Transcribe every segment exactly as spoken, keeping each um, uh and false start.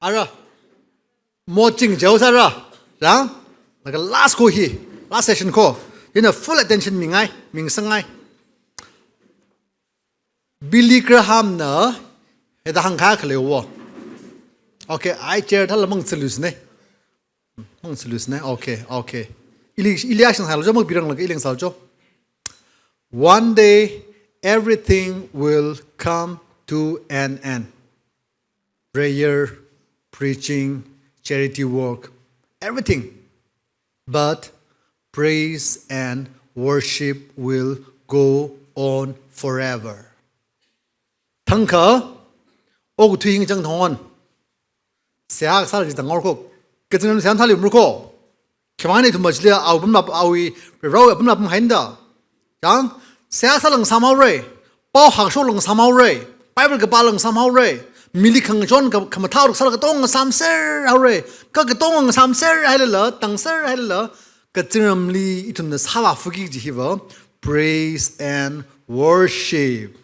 Ara. Moching jao sāra. Rang? Laga last ko hi. Last session ko. Hina full attention mingai, mingsangai. Billy Graham na hithāda hāngkahai khalei wo. Okay, I chair thāla mang solution ne. Mang solution ne. Okay, okay. Ili, ili action sālu jo, mak birang laga iling sālu jo. One day, everything will come to an end. Prayer, preaching, charity work, everything. But praise and worship will go on forever. Thangkha, okathui hingchang thongon. Seihā kasā chi tang ngor ko. Kazingram seihā thāli mur ko. Khimang ne ithum machili awui apam lap awui, Varewui apam lap haida. Chang, seihā sāla ngasāmhaora. Pao hāngshola ngasāmhaora. Bible kapāla ngasāmhaora. Mili khangachon ka, khamathā sāla katonga ngasāmser haora. Ka katonga ngasāmser hailala, tangser hailala. Kazingramli ithumna sāvāfuki kaji hiva. Praise and worship.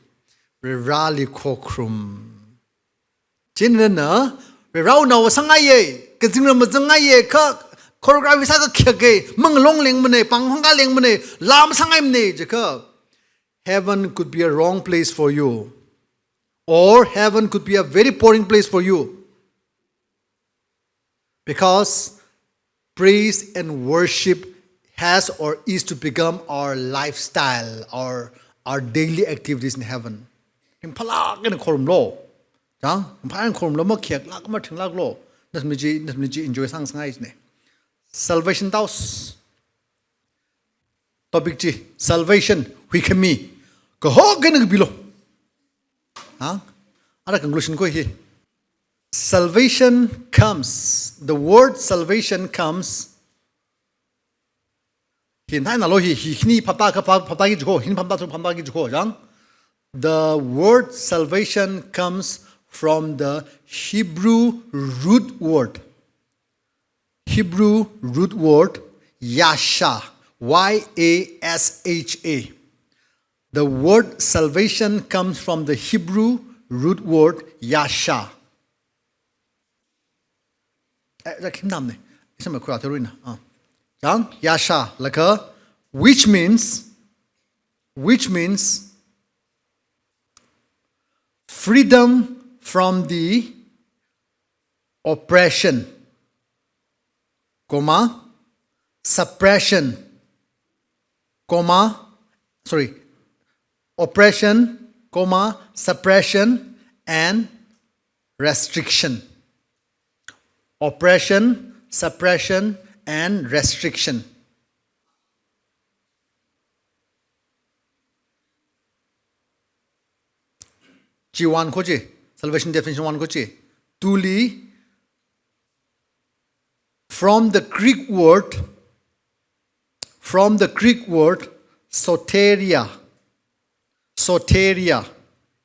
Vareli khokharum. Chieina, Varewui naova sāngaiya, kazingram mazangngaiya, kha choreography sākakhiya, mangalong lengmana, pāng hongka lengmana, laa masāngaimana, jiakha. Heaven could be a wrong place for you. Or heaven could be a very boring place for you. Because praise and worship has or is to become our lifestyle, our, our daily activities in heaven. Ringphālāk eina khorumlu. Chang, ringphālāk eina khorumlu, makhayaklāk, mathinglāklu. Nathum chi, nathum chi enjoy sāngasakngai jina. Salvation taus. Topic chi, salvation, huikhami. Kaho kena kapilu. Ha? Ara conclusion ko hi. Salvation comes. The word salvation comes. Hi nainalo hi, hi, hini phaptā ka pha-, phaptāki jiko, hini phaptā tu phaptāki jiko, chang. The word salvation comes from the Hebrew root word. Hebrew root word yasha, Y A S H A. The word salvation comes from the Hebrew root word yasha. Eh, ja khim nam ne. Isa ma kura terui na. Ah. Chang, yasha, laga, which means, which means freedom from the oppression, comma, suppression, comma, sorry, oppression, comma, suppression and restriction. Oppression, suppression and restriction. Chi one ko chi, salvation definition one ko chi. Tuli, from the Greek word, from the Greek word soteria, soteria,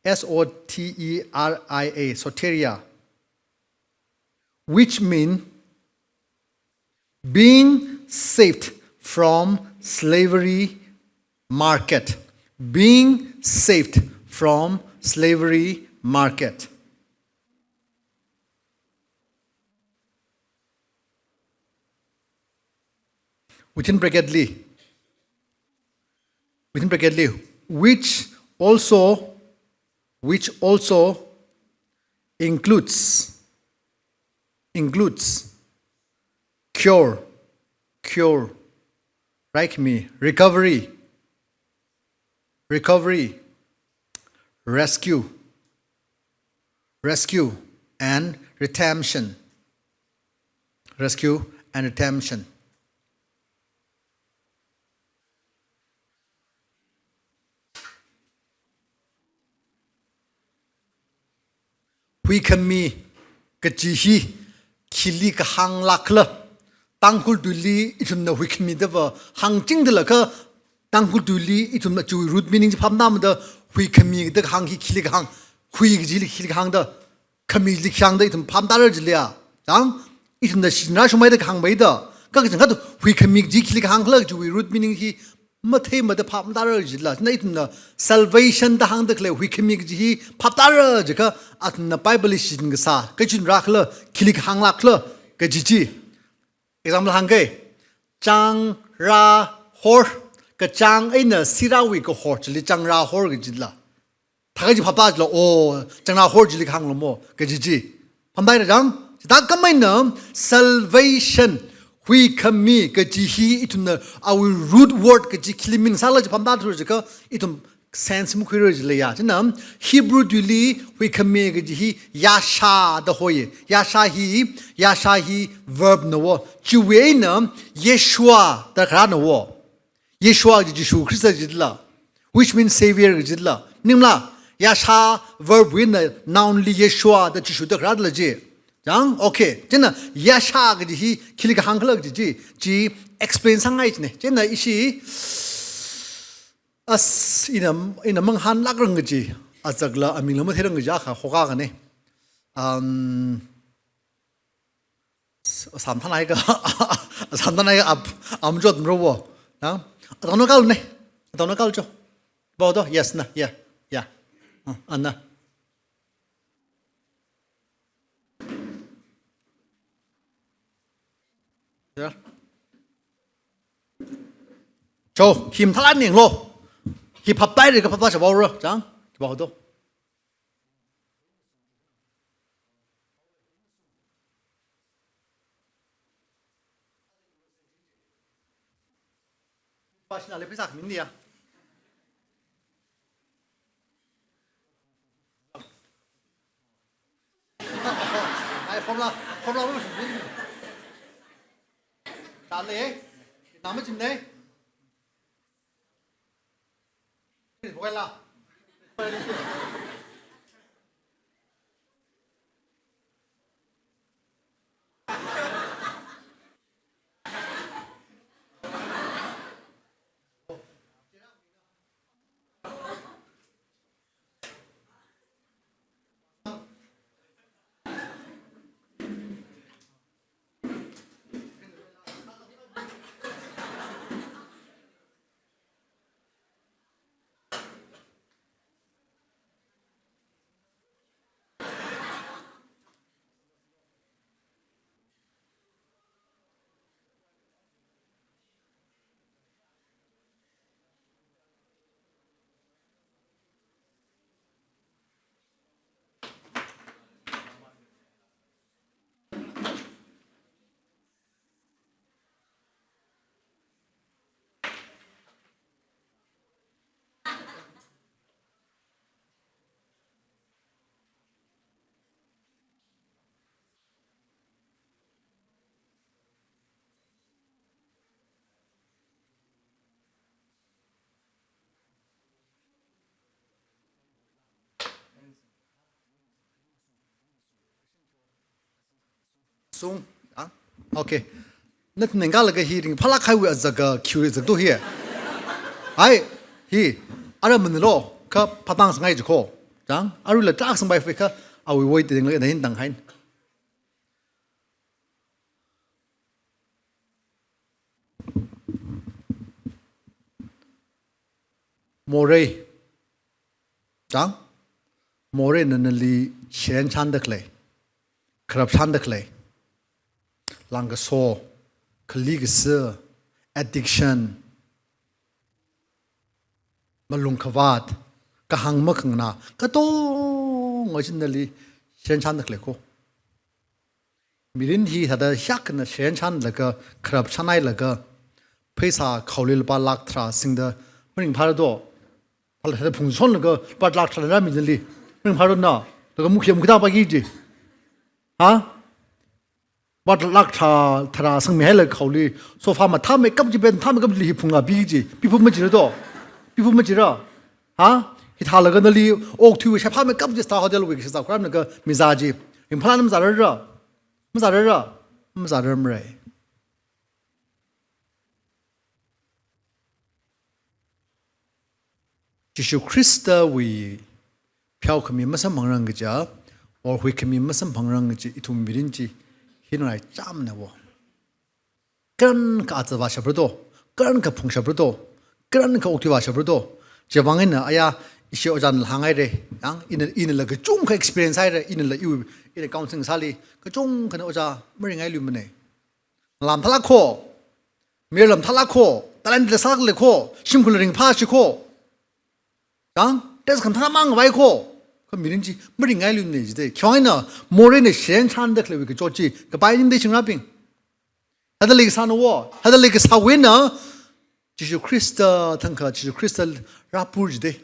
S O T E R I A, soteria, which mean being saved from slavery market. Being saved from slavery market. Within bracket li, within bracket li, which also, which also includes, includes cure, cure, right? Me, recovery, recovery, rescue, rescue and redemption, rescue and redemption. Huikhami kaji hi khili kahāng lākhala. Tangkhul tuili ithumna huikhami da va hāngchingda lākha, Tangkhul tuili ithumna chi root meaning chi phaptāmada huikhami da kahāng hi khili kahāng, hui kaji li khili kahāng da, khami li kahāng da ithum phaptāra jilei ya. Chang, ithumna shinra shumai da kahāng bai da. Kha kachangkhat huikhami kaji khili kahāng khala chi root meaning hi matheimada phap matāra jila. China ithumna salvation da hāngda khalei huikhami kaji hi phap tāra jiakha, athumna Bible li shichin kasā, kachun rākhala, khili kahāng lākhala kaji chi. Example hāngke, chāngrāhor, kachāng eina sirāwui kahor chili chāngrāhor kajila. Thākha chi phap tā jila, oh, chāngrāhor chili kahāng lo mo, kaji chi. Phap tāra chang, chithākhameina salvation, huikhami kaji hi ithumna awui root word kaji khili min sāla chi phap tāthura jiakha, ithum sense makhuira jila ya. China Hebrew tuili huikhami kaji hi yasha da hoi. Yasha hi, yasha hi verb na wo. Chiwui eina Yeshua da kharā na wo. Yeshua kaji Jishu Khrista jila, which means Savior kajila. Maningla, yasha verb wui eina noun li Yeshua da Jishu da kharā la ji. Chang, okay. China yasha kaji hi khili kahāng khala kaji chi, chi explain sāngai chine. China ishi, as, ina, ina mangahānlākrang kaji, azakla amingla matheirang kaji akha hokā kane. Um, Samthanai ka, samthanai ka ap, am jot mro wo. Nang, atong no kal ne, atong no kal jo. Bao do, yes na, yeah, yeah. Uh, ana. Yeah. Jo, him thalan ning lo. Hi phap tāra ka phap tā sha bao ro, chang, bao do. Pashna le pisa min dia. Ai, formula, formula mo. Tale, nama chim ne. Bukan lah. Sung, ah? Okay. Nathum ningkalaga hi ringphālāk kahaiwui azak, ah, khi azak do hi. Ai, hi, ara manilo, kha phatang sangai jiko. Chang, arui la trak sangbai fika, awui woi te ding le na hin tang hain. Morei. Chang? Moreina nali shiren chānda khalei, kharap chānda khalei, langkaso, khali kasa, addiction, malung khavāt, kahāng makhangna, katonga chi nali shiren chānda khalei ko. Mirin hi thāda hiyākha eina shiren chānlaga, kharap chānhailaga, pheisā khaoli lupā lakh tharā singda, maringphāra do. Phala thāda phungshonlaga, lupā lakh tharā rāmi nali, maringphāra na, laga mukhayam khuida pāki ji. Ha? Lupā lakh tharā, tharā singmihailaga khaoli, sofa mathāmeikap chi, bed mathāmeikap chili hi phunglapi ji, piphup machira do. Piphup machira. Ha? Hithālaga nali, okthuiwui shaiphāmeikap chi, star hotel wui kashizā khuiramlaga mizā ji. Ringphālāk mazārara. Mazārara, mazārarmara. Jishu Khristawui pheokhami masamphangrang kaja, or huikhami masamphangrang kaji ithum mirin chi hi ngaraichāmana wo. Karan kha atsava shapra do, karan kha phung shapra do, Karan kha okthui vāshapra do. Chiwuivang eina aya ishi ojāna hānghaira. Yang, ina, inala kachungkha experience haira, inala iwui, ina counseling sāli, kachungkhana ojā maringailuimana. Lam thalak kho, mir lam thalak kho, talent la sālak lei kho, shimkhurla ringphāshi kho. Yang, test khamathā mang vai kho. Kha mirin chi maringailuimana jida. Khiwuivang eina, moreina shiren shanda khaleiwui kachot chi, kapai ningda shingrabing. Hithāda leikasāna wo, hithāda leikasāwui eina, Jishu Khrista thangkha, Jishu Khrista rāpur jida,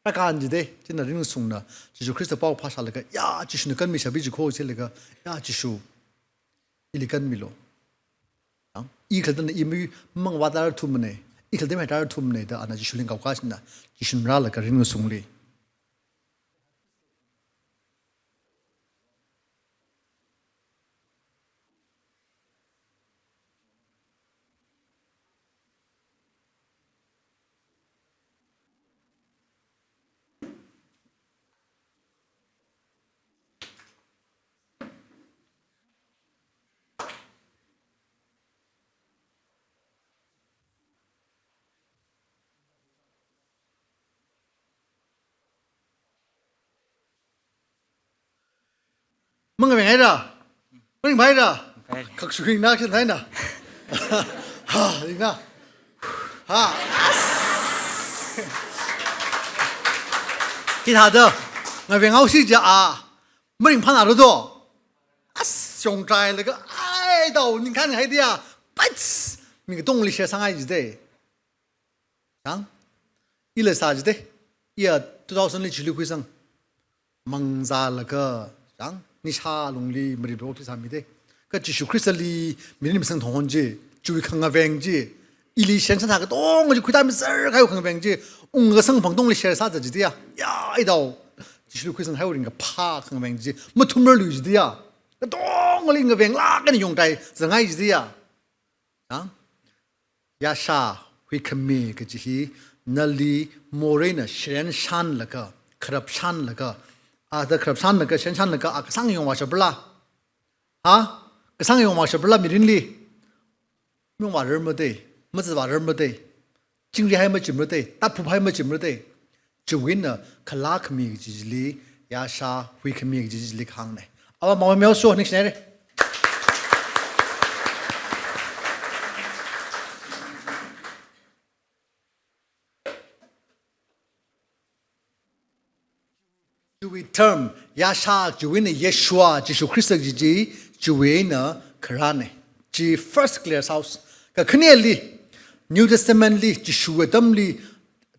rākān jida, china ringshungna, Jishu Khrista pao phāshālaga, ya, Jishuna kanmishappi ji kho chilaga, ya, Jishu, ili kanmilu. Yang, i khalattana i mi mang vātarathumana, i khalatta mi tarathumana da ana Jishuli ngakaokashina, Jishuna rālaga ringshungli. Mangaveng haira? Maringphāhaira? Phāhaira. Khakshuing na shin haina. Ha, ringa. Ha. Hithāda ngaveng haosi ja a. Maringphāna ro do. As, shongtrai laga, ai, dao, ningkhan hai dia. Pats. Mi katongli share sāngai jida. Chang, ila sā jida, iya two thousand li chili khuisang. Mangzālaga, chang, nisha lungli mari bro tisa mi da. Kha Jishu Khristali mirin misang thonghon chi, chiwui khangaveng chi, ili shiren shanda katonga chi khuitami sar khayu khangaveng chi, ungkasang phang tongli share sā jida ya. Ya, ai dao, Jishuli khuisang haiwui ringkaphā khangaveng chi, mathumrarlui jida ya. Katongali ngavenglāk eina yongtai zangai jida ya. Chang, yāshā huikhami kaji hi nali moreina shiren shanlaga, kharap shanlaga, a da kharap shanlaga, shiren shanlaga, a kasāng yong vāshaprala? Ha? Kasāng yong vāshaprala mirinli? Yong vārar mada, mazat vārar mada, chingri hai machim mada, taphup hai machim mada. Chiwui eina khalā khami kaji chili, yāshā huikhami kaji chili kahāngna. Ava mawa meo so next nere. Chiwui term, yāshā, chiwui eina Yeshua, Jishu Khrista kaji chi, chiwui eina kharāna. Chi first clear house. Kakhaneli, New Testament li, Jishu atamli,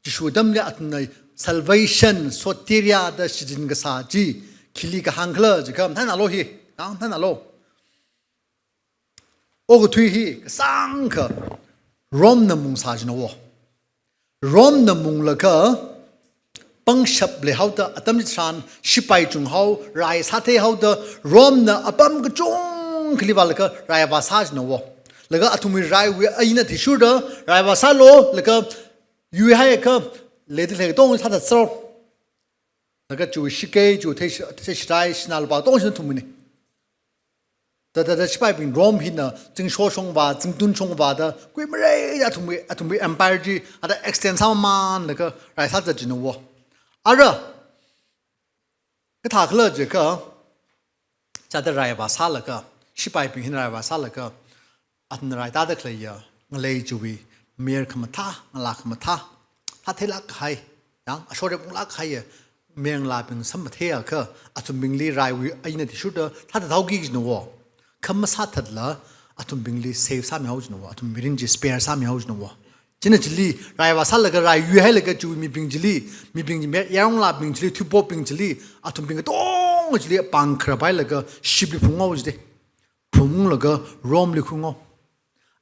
Jishu atamli athumna salvation, soteria da shichin kasā chi, khili kahāng khala jiakha, mathānalo hi, yang, mathānalo. Okathui hi kasāngkha Rome na mungsā jina wo. Rome na munglaga pangshap leihaoda atam chitharan shipai chunghao, rai sātheihaoda Rome na apam kachungkhali vālaga rai vāsā jina wo. Laga athumwui raiwui ain athishurda rai vāsālu, laga yuihaiakha leida lei katong sāthat sālu. Laga chiwui shakei, chiwui thei, thei shirai, sinā lupā katong shina thumwuina. Da, da, da, shipaibing Rome hina, zingsho shongvā, zingtun shongvā da, kuimareida athumwui, athumwui empire chi, a da extend sāmamānlaga, rai sāzat jina wo. Ara, kathā khala jiakha, chithāda rai vāsālaga, shipaibing hina rai vāsālaga, athumna rai tāda khaleiya, ngalei chiwui, mayar khamathā, ngalā khamathā, thātheilāk kahai, yang, ashorep unglāk kahaiya, mayar ngalābing samphangtheiakha, athumbingli raiwui ain athishurda, thāthat haoki jina wo. Kha masāthatla, athumbingli save sāmihao jina wo, athum mirin chi spare sāmihao jina wo. China chili, rai vāsālaga rai yuihailaga chiwui mibing chili, mibing chi me-, yaronglābing chili, thuipokbing chili, athumbing katong chili, pāng kharap hailaga, shipli phungungao jida. Phungunglaga Rome li khuingao.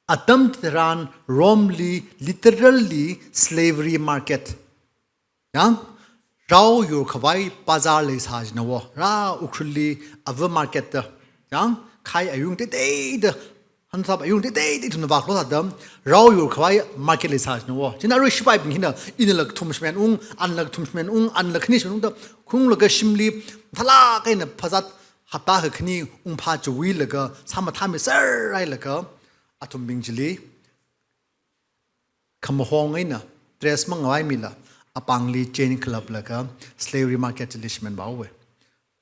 Atam chitharan Rome li literally slavery market. Yang, rao yur khavai bazar leisā jina wo, rā Ukhrulli ava market da. Yang, khai ayung teiteida, hansap ayung teiteida ithumna vāklo sāda, rao yur khavai market leisā jina wo. China arui shipaibing hina, inala kathum shimen ung, anala kathum shimen ung, anala khani shimen ung da, khunglaga shimli, thalāk eina phazat hapta kakhani ungphā chiwuilaga, sāmathāmi sārai laga, athumbing chili, khamahong eina, dress mangavaimila, apāngli chain khalaplaga slavery market chili shimānvāhaowa.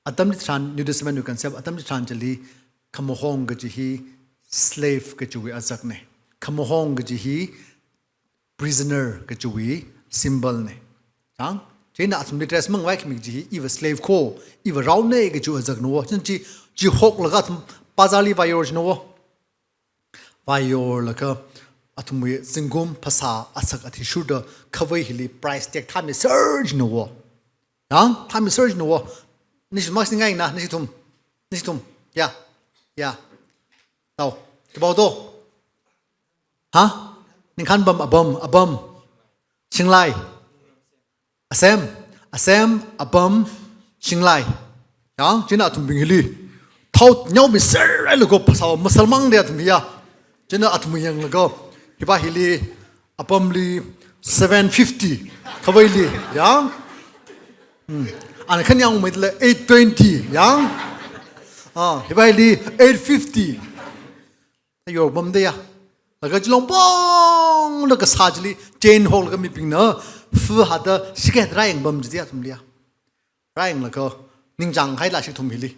Atam chitharan New Testament wui concept, atam chitharan chili khamahong kaji hi slave kajiwui azakna. Khamahong kaji hi prisoner kajiwui symbol na. Chang? Chieina athumli dress mangavai khami kaji hi iva slave kho, iva raona kajiwui azakna wo. Chieina chi, chi hoklaga athum bazarli vāyor china wo. Vāyorlaga athumwui zingkum phasā asak athishurda khavai hili price tag thāmiser china wo. Yang, thāmiser china wo. Nashi mak singai na, nashi thum. Nashi thum. Ya. Ya. Tao. Khipā to? Ha? Ningkhan apam, apam, apam. Shinglai. Asem, asem, apam, shinglai. Yang, chieina athumbing hili. Thao nyaomiser hailaga phasā masālmang de athum hiya. Chieina athum yanglaga. Khipā hili, apamli seven fifty. Khavaili, yang. Hmm. Ana khanyang maila eight twenty, yang. Ah, khavaili eight fifty. Yorpam de ya. Laga chi longpong laga sā chili, chain hoklaga mibingna, fu hada, shikhet rāyangpam chi de ya athumli ya. Rāyanglaga, ningchāng haila shi thum hili.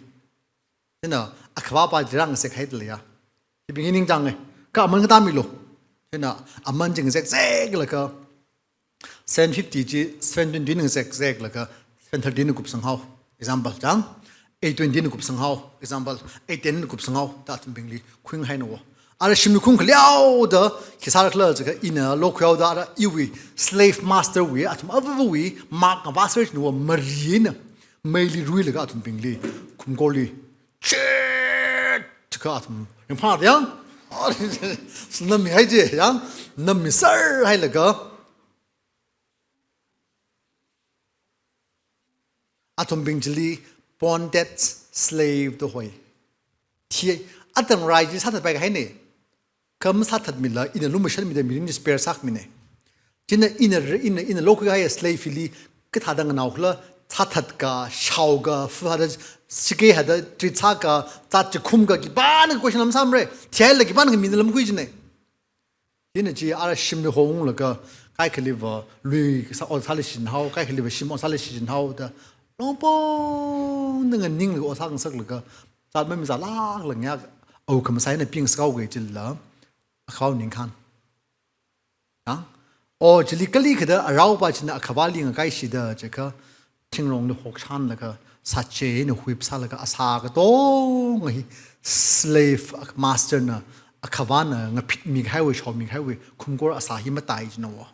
Chieina, akhava pa jirang sek haidala ya. Hibing hi ningchānga, kha aman katāmilu. Chieina, aman jing sekseklaga, seven fifty chi, seven twenty na sekseklaga, seven thirty na kupsanghao. Example, chang? Eight twenty na kupsanghao. Example, eight ten na kupsanghao. Da athumbingli khuihaina wo. Ara shimli khung khaleoda, khi sārakhala jiakha ina lokhuihaoda ara iwui, slave master wui, athum avāvawui, mark ngavāser china wo marina, meili ruilaga athumbingli, khumkorli, chet, jiakha athum, ringphā yang? Nammi hai je, yang? Nammiser hailaga, athumbing chili bonded slave da hoi. Thi, atang rai chi sāthatpai kahai na. Kha masāthatmila, ina lumashanmida mirin chi spare sāmina. Chieina ina, ina, ina lokhui kahai slave hili, kathāda nganaokhala, sāthat ka, shao ka, fu hada, shike hada, treat sā ka, zat chikhum ka, khipāna question lam sāmara. Thihaila khipāna mina lamkhui china. Chieina chi ara shimli honglaga, kaikhaliva lui sā, ot sāli shinhao, kaikhaliva shim ot sāli shinhao da. Longpong nganinglaga ot sāngasaklaga, zat mamizālākla ngayā, au khamasai na ping sakao kaji chila, akhava ningkhan. Yang? O chili kali kada arao pa china akhavali ngakaishida jiakha, thingrongli hokshanlaga, sāchei eina huip sālaga, asā katonga hi slave master na, akhavana ngaphitmi kahaiwui, shaomi kahaiwui, khumkor asā hi matai china wo.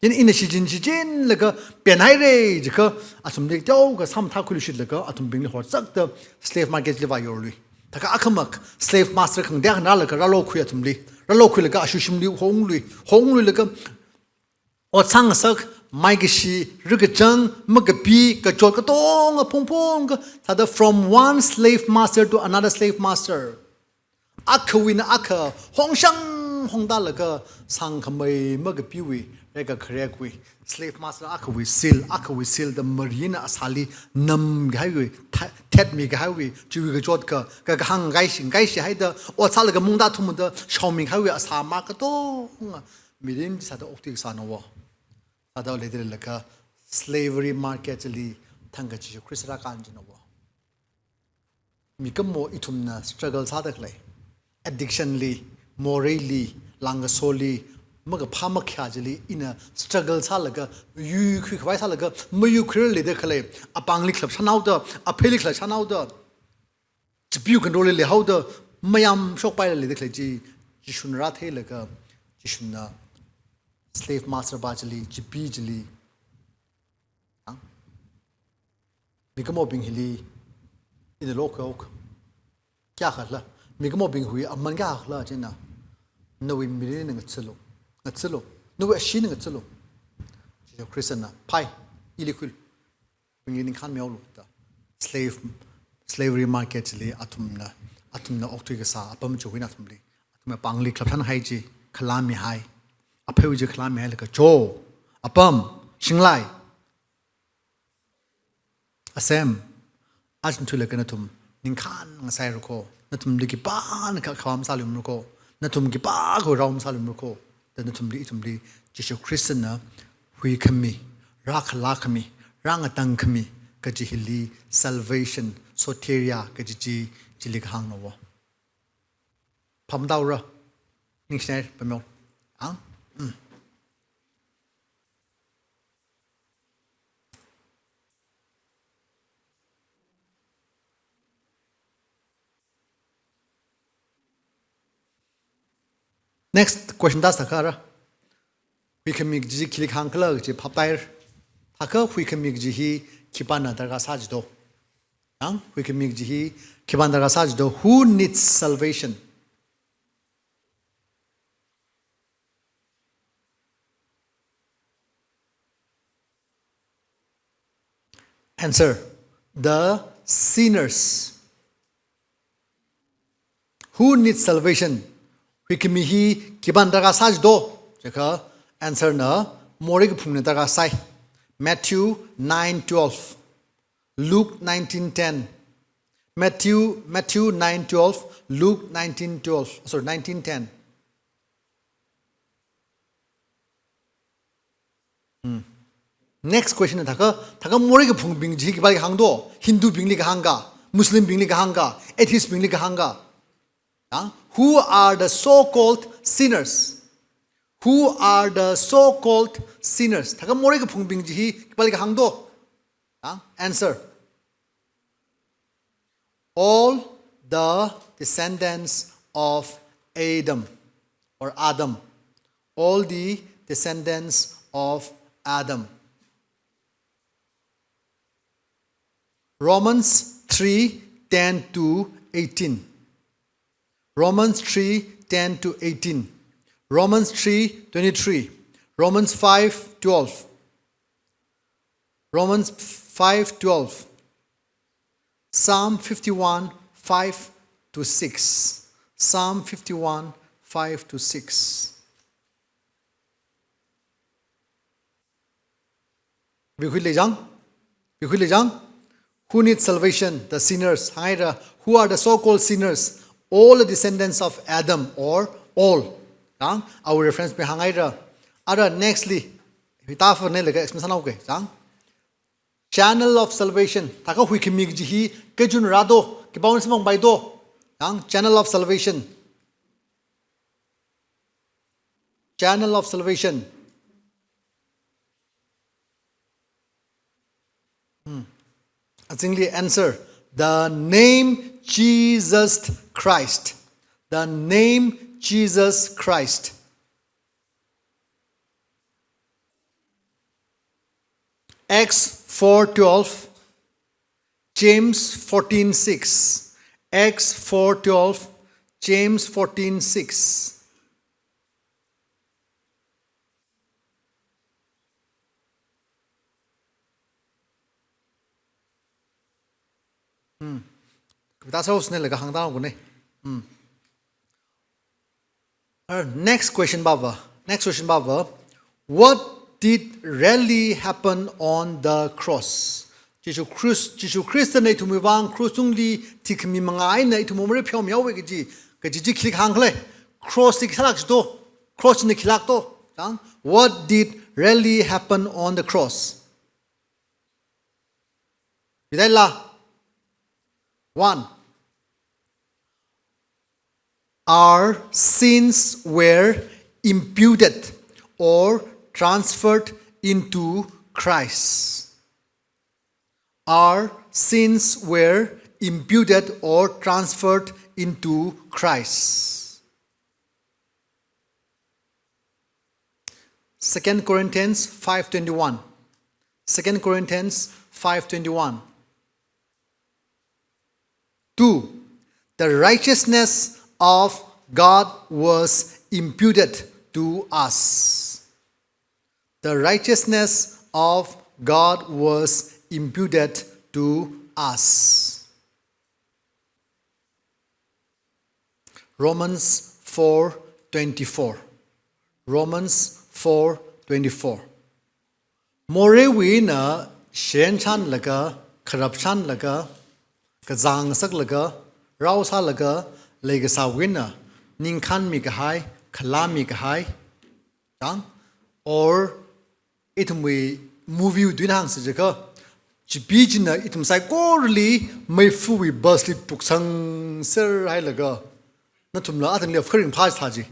Chieina ina shichin, shichinlaga, penhaira jiakha, athumli teokha sāmathā khuiluishitlaga, athumbingli horsakta, slave market li vāyorlui. Thākha akhamak, slave master khangatei akhana laga, rālokhui athumli. Rālokhuilaga, ashu shimli honglui. Hongluilaga, ot sāngasak, maikashi, rikachang, makapi, kachot katonga phungphung ka, thāda from one slave master to another slave master. Akhawuina akha, hongshang hongtālaga, sangkhamei makapiwui, rekakharekwui, slave master akhawui seal, akhawui seal da marina asāli, nam kahaiwui, tha-, thetmi kahaiwui, chiwui kachot ka, ka kahāng kaishi, kaishi haida, ot sālaga mungda thumda, shaomi kahaiwui asā ma katonga, mirin sāda okthui kasāna wo. Sāda leida leilaga slavery market li thangkha Jishu Khrista rākān china wo. Mikumo ithumna struggle sāda khalei. Addiction li, moreili, langkasoli, makaphā makhayā chili, ina struggle sālaga, yuikhui khavai sālaga, mayuikhuirarli leida khalei, apāngli khalap shanaoda, apheili khalap shanaoda. Chipiu control li leihaoda, mayamshokpaila leida khalei chi, Jishuna rātheilaga, Jishuna slave master pa chili, chipi chili. Ang? Mikumobing hili, ina lokhuihaoka. Kayākhala, mikumobing hiwui aman kayākhala china, nawui mirinna ngathālu, ngathālu, nawui ashina ngathālu. Jishu Khristana, phai, ili khuilu. Bingli ningkhan mihaolu da. Slave, slavery market li athumna, athumna okthui kasā apam chiwui eina athumli. Athumwui pāngli khalap shanhai chi, khalāmihai. Apheiwui chi khalāmihailaga cho, apam, shinglai. Asem, aja thuilaga nathum, ningkhan ngasairakho, nathumli khipānakha khawa masāluimrakho, nathum khipākha rao masāluimrakho, da nathumli ithumli, Jishu Khristana, huikhami, rākhalā khami, rāngatang khami kaji hili salvation, soteria kaji chi, chili kahāngna wo. Phap tāhaora, ningshinaira, pameo. Ang? Mm. Next question da sākha ara. Huikhami kaji khili kahāng khala kaji phap tāhaira. Thākha huikhami kaji hi khipāna darkar sā jido? Ang, huikhami kaji hi khipāna darkar sā jido? Who needs salvation? Answer, the sinners. Who needs salvation? Huikhami hi khipāna darkar sā jido? Jiakha answer na morei kaphungna darkar sai. Matthew nine twelve, Luke nineteen ten. Matthew, Matthew nine twelve, Luke nineteen twelve, sorry, nineteen ten. Hmm. Next question na thākha, thākha morei kaphungbing chi khipāli kahāng do? Hindu bingli kahāng ka, Muslim bingli kahāng ka, atheist bingli kahāng ka? Yang, who are the so-called sinners? Who are the so-called sinners? Thākha morei kaphungbing chi khipāli kahāng do? Yang, answer. All the descendants of Adam or Adam. All the descendants of Adam. Romans three ten to eighteen. Romans three ten to eighteen. Romans three twenty-three. Romans five twelve. Romans five twelve. Psalm fifty-one five to six. Psalm fifty-one five to six. Bikhui lei jang? Bikhui lei jang? Who needs salvation? The sinners. Hāngaira, who are the so-called sinners? All the descendants of Adam, or all. Jang? Our reference mi hāngaira. Ara nextli, hithāfa ne laga explain sānao ke, jang? Channel of salvation. Thākha huikhami kaji hi kachun rādo, khipāwui samphang paido? Jang, channel of salvation. Channel of salvation. Hmm. Azingli answer. The name Jesus Christ. The name Jesus Christ. Acts four twelve, James fourteen six. Acts four twelve, James fourteen six. Hmm. Kapitāsāhaosei ne laga hāngtāhaokune. Hmm. Uh, next question pava. Next question pava. What did really happen on the cross? Jishu Khrist, Jishu Khristana ithumwui vang cross tungli thikhami manga eina ithum morei pheomihaowe kaji, kaji chi khili kahāng khala? Cross li khi sālāk jido? Cross li khi lāk do? Jang? What did really happen on the cross? Bidai la. One. Our sins were imputed or transferred into Christ. Our sins were imputed or transferred into Christ. Second Corinthians five twenty-one. Second Corinthians five twenty-one. Two, the righteousness of God was imputed to us. The righteousness of God was imputed to us. Romans four twenty-four. Romans four twenty-four. Moreiwui eina shenchānlaga, kharapchānlaga, kazāngasaklaga, rao sālaga leikasāwui eina ningkhānmi kahai, khalāmi kahai, jang, or ithumwui movie wui tui eina hāngsa jiakha, Chipi china ithum saikorali meifuwui bus li tuksangser hailaga, nathumla athangli kharing phā sā ji.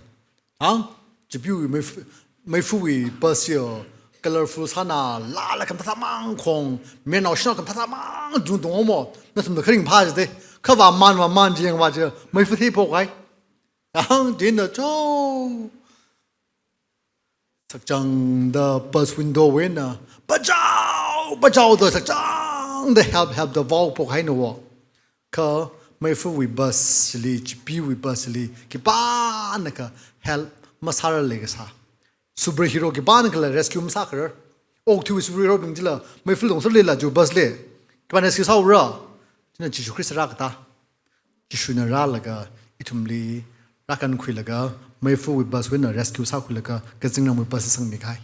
Hāng, Chipiwui meifu, meifuwui bus yo, colorful sāna, lala khamathā mang khong, menao shanao khamathā mang dung dungmo, nathumla kharing phā jide, kha vāman vāman jiyang vā chi, meifu theiphok hai. Hāng, chieina cho. Sakchangda bus window wui eina, "Bachao! Bachao!" da sakchangda help, help da vaophok haina wo. Kha meifuwui bus li, Chipiwui bus li, khipānakha help masārar leikasā. Superhero khipānakhala rescue masākharar. Okathuiwui superhero bing chila, meifu tongser leila chiwui bus li. Khipāna rescue sāura. China Jishu Khrista rākatā. Jishuna rālaga, ithumli rākankhuilaga, meifuwui bus wui eina rescue sākhuilaga, kazingramwui bus sangmi kahai.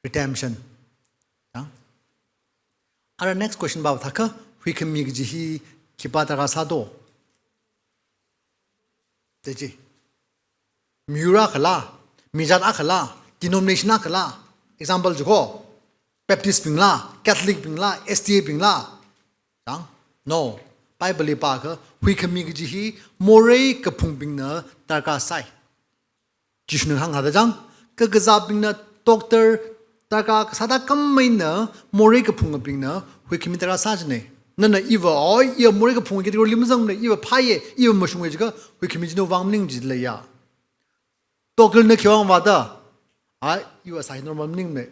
Redemption. Ya? Ara next question va thākha, huikhami kaji hi khipā darkar sādo? Teji. Miyur akhala, mijat akhala, denomination akhala, example jiko, Baptist bingla, Catholic bingla, S D A bingla. Chang? No. Bible li pākha, huikhami kaji hi morei kaphungbingna darkar sai. Jishuna hānghaida chang, kakazābingna doctor darkar kasāda khameina morei kaphungabingna huikhami darkar sā jine. Nana iva, oi, iva morei kaphung category li mazangmane, iva phāye, iva mashunge jiakha, huikhami china vang maning jileiya. Doctor na khiwui vang vāda, ai, iva sāhi normal maningmane.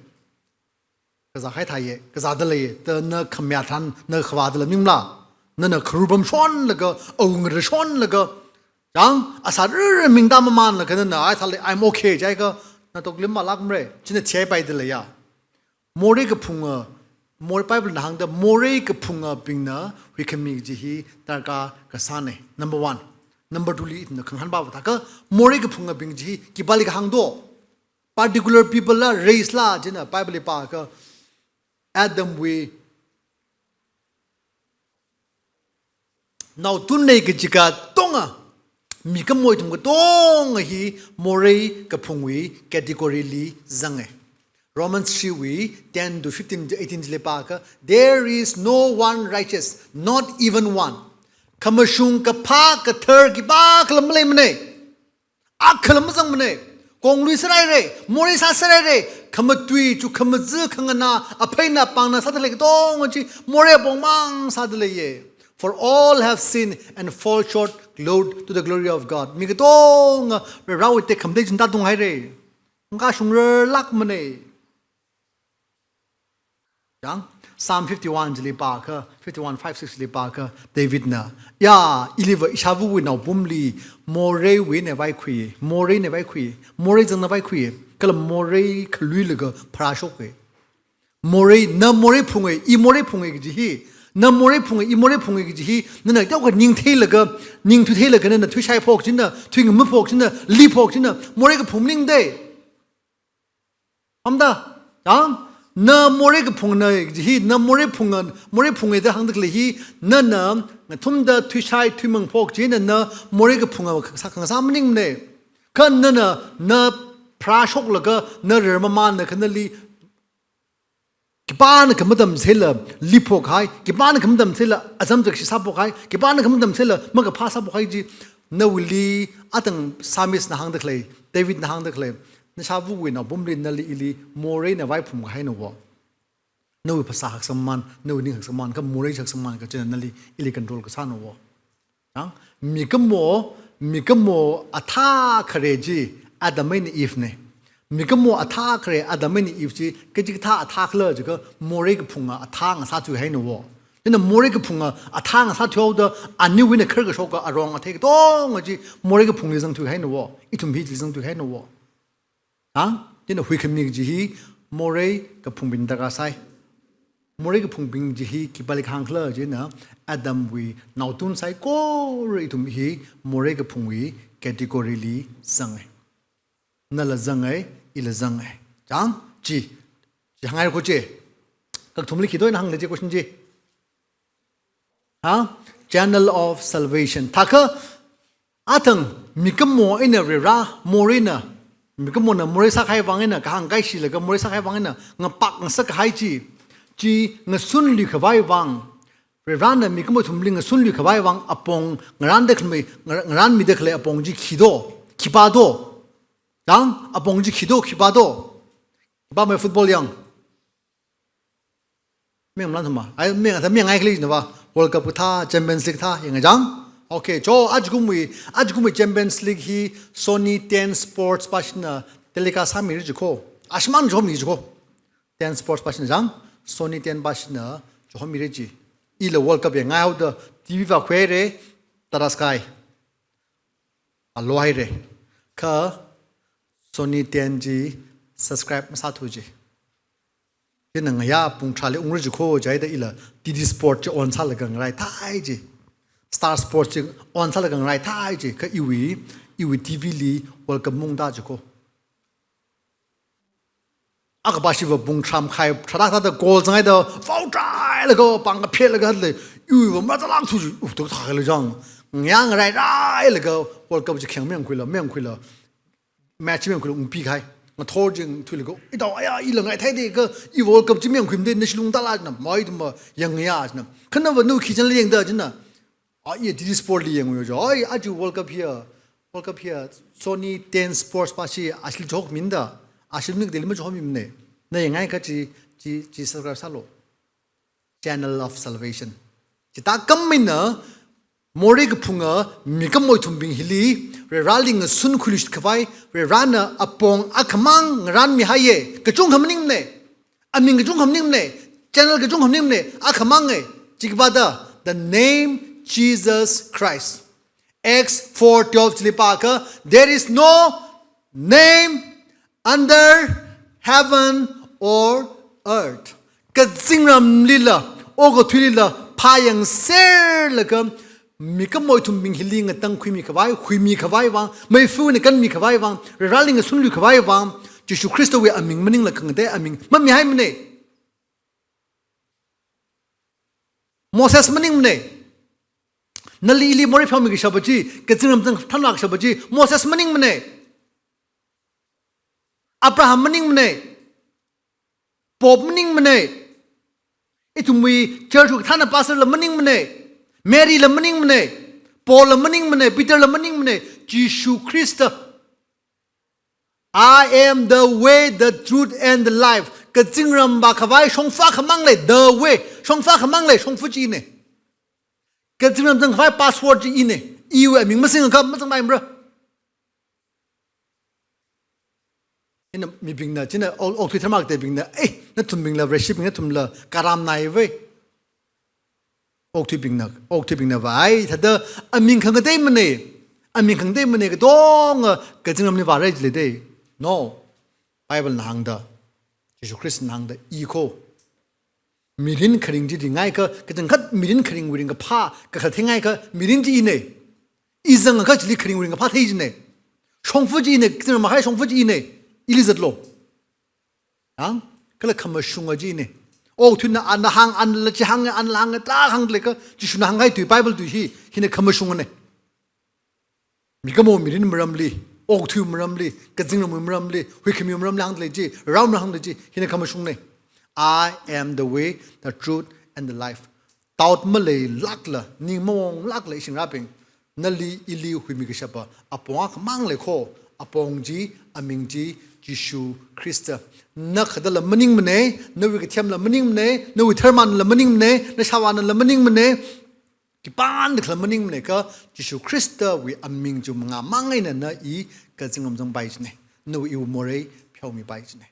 Kazā khai thāye, kazāda leiye, da na khamya tharan, na khavāda la maningla. Nana kharu pamshonlaga, awungra shonlaga, chang, asā rara mingda mamanlaga nana, ai thāle, "I'm okay," jiakha, na doctor li malākmare, china thipai da leiya. Morei kaphunga, morei Bible na hāngda, morei kaphungabingna huikhami kaji hi darkar kasāne. Number one. Number two li ithumna khangahān va thākha, morei kaphungabing kaji hi khipāli kahāng do? Particular people la, race la, china Bible li pākha, Adamwui naotunnei kaji katonga, mikumo ithum katonga hi morei kaphungwui category li zange. Romans three wui ten to fifteen, eighteen li pākha, "There is no one righteous, not even one." Khamashung, kaphā, kathar khipākhala maleimane. Akhala mazangmane. Konglui sāraire, morei sāsāraire, khamatui, chukhamazā, khanganā, apheina, pāngna sāda lei katonga chi, morei apongmang sāda leiye. "For all have sinned and fall short, glory, to the glory of God." Mi katonga, Varewui tekhamatei chingda tunghaire. Ngashungrarlākmane. Chang, Psalm fifty-one chili pākha, fifty-one five six li pākha, David na, "Ya, iliva ishāvawui naopumli, moreiwui eina vaikhuiye, morei eina vaikhuiye, morei zangna vaikhuiye, kala morei khaluilaga pharāshoke." Morei, na morei phunge, i morei phunge kaji hi, na morei phunge, i morei phunge kaji hi, nana teokha ning theilaga, ning thuitheilaga nana thuishaiphok china, thuingamaphok china, liphok china, morei kaphung maningde. Amda, chang, na morei kaphungna kaji hi, na morei phunga, morei phunge da hāngda khalei hi, nana ngathumda thuishai thuimangphok china na morei kaphunga kasā, kasā maningmane. Kha nana, na pharāshoklaga, na rarmamanna khanali, khipānakha matamchitheila liphok hai, khipānakha matamchitheila azamzakshi sāphok hai, khipānakha matamchitheila makaphā sāphok hai chi, nawuili atang Psalmist na hāngda khalei, David na hāngda khalei, "Nashāvawui naopumli nali ili morei eina vaiphum kahaina wo. Nawui phasā haksangman, nawui ning haksangman, kha morei haksangman kachina nali ili control kasāna wo." Chang, mikumo, mikumo athā khare chi Adam eina Eve ne. Mikumo athā khare Adam eina Eve chi, kachikathā athā khala jiakha morei kaphunga athā ngasāthui haina wo. China morei kaphunga athā ngasāthuihaoda aniwui eina kharkashoka arong athei katonga chi morei kaphungli zangthui haina wo. Ithum hili zangthui haina wo. Ha? China huikhami kaji hi morei kaphungbing darkar sai. Morei kaphungbing kaji hi khipāli kahāng khala china Adamwui naotun saikora ithum hi morei kaphungwui category li zange. Nala zange, ila zange. Chang? Chi. Chi hāngngai ko chi. Kakathumli khi do ina hāngle chi question chi. Ha? Channel of salvation. Thākha athang mikumo eina Varivara, moreina Mikumona morei sākahai vang eina, kahāng kaishilaga morei sākahai vang eina, ngapak ngasak kahai chi, chi ngasunlui khavai vang, Varivarana mikumo ithumli ngasunlui khavai vang apong ngarānda khalei, ngar-, ngarānmida khalei apong chi khi do, khipā do. Chang, apong chi khi do, khipā do. Khipāmei football yang. Meng malan thuma. Ai, meng, ata meng ai khalei na ba. World Cup kathā, Champions League thā, yang chang. Okay, cho, ajakumwui, ajakumwui Champions League hi Sony ten Sports pāshina telecast sāmira jiko. Ashman chomira jiko. Ten Sports pāshina chang, Sony ten pāshina chomira ji. Ila World Cup yangngai haoda T V vākhuira, Tata Sky. Alo haira. Kha Sony ten chi subscribe masāthu ji. China ngayā pung tharāli ungra jiko jihaida ila D D Sport chi on sālaga ngarai thai ji. Star Sports chi on sālaga ngarai thai ji. Kha iwui, iwui T V li World Cup maungda jiko. Akha pāshiva pung tharā makhai tharā thāda goal zanghaida, foul try laga, pāng kaphet laga lei, iwuiva mara zalak thu, u, to thākhala chang. Ngayā ngarai rai laga, World Cup chi kheng meng khuila, meng khuila, match meng khuila, ungpi kahai. Ngathor jing thuilaga, i dao, aya, ila ngarai thai de ka, i World Cup chi meng khuimade, nashi lungda la na, mai duma, yang ya na. Khanava nu khi channel yangda jina. A, i D D Sport li yangu yo jo. Oi, aja World Cup hiya. World Cup hiya. Sony ten Sports pāshi, ashil chokminda. Ashil nik deli ma chokmine. Na yangngai kha chi, chi, chi subscribe sālu. Channel of Salvation. Chithā kammina, morei kaphunga, mikumo ithumbing hili, Varivarali ngasunkhuiluishit khavai, Varivarana apong akhamang ngarānmihaiya. Kachungkha maningmane. Aming kachungkha maningmane, channel kachungkha maningmane, akhamang e, chi khipā da, the name Jesus Christ. Acts four twelve chili pākha, there is no name under heaven or earth. Kazingramlila, okathuilila, phāyangserlaga, mikumo ithumbing hili ngatangkhuimi khavai, huimi khavai vang, meifa eina kanmi khavai vang, Varivarali ngasunlui khavai vang, Jishu Khristawui aming maningla khangatei aming mamihaimane. Moses maningmane. Nali ili morei pheomi kashapa chi, kazingram zangthanla kashapa chi, Moses maningmane. Abraham maningmane. Pope maningmane. Ithumwui church wui kathāna pastor la maningmane. Mary la maningmane. Paul la maningmane. Peter la maningmane. Jishu Khrista. I am the way, the truth, and the life. Kazingram vākhavai shongfa khamang lei, the way. Shongfa khamang lei, shongfa chi ine. Kazingram zangkhavai password chi ine. Iwui aming masingakha mazangmai mara. Ina mibingna, china ok-, okthui tharmak tebingna, eh, nathumbingla, Vareshibing nathumla, karam nai vei. Okthuibingna, okthuibingna vei, thāda aming khangateimane, aming khangateimane, katonga kazingramli vāra jilei de. No. Bible na hāngda, Jishu Khristana hāngda, i kho. Mirin kharing chi ringngaikha, kachangkhat mirin kharingwui ringkaphā, kakhathei ngaikha, mirin chi ine. I zangakha chili kharingwui ringkaphā thei jine. Shongfa chi ine, kazingramhai shongfa chi ine. Ili zatlo. Yang, kala khamashunga chi ine. Okthuina ana hāng, anala chi hāng, anala hāng, ta hānglaga, Jishuna hānghai tui, Bible tui hi, hina khamashungane. Mikumo mirin maramli, okthui maramli, kazingramwui maramli, huikhami maramli hāngdalei chi, raomra hāngdalei chi, hina khamashungne. I am the way, the truth, and the life. Doubt maleilākla, ning mawonglākla ishingrabing, nali ili huimi kashapa, apong akhamang lei kho, apong chi, aming chi, Jishu Khrista. Na khatāla maningmane, nawui kathemla maningmane, nawui tharmanla maningmane, nashāvānala maningmane, khipānda khala maningmane kha, Jishu Khristawui aming chi mangāmang eina na i kazingram zangpai jine. Nawui iwui morei pheomipai jine.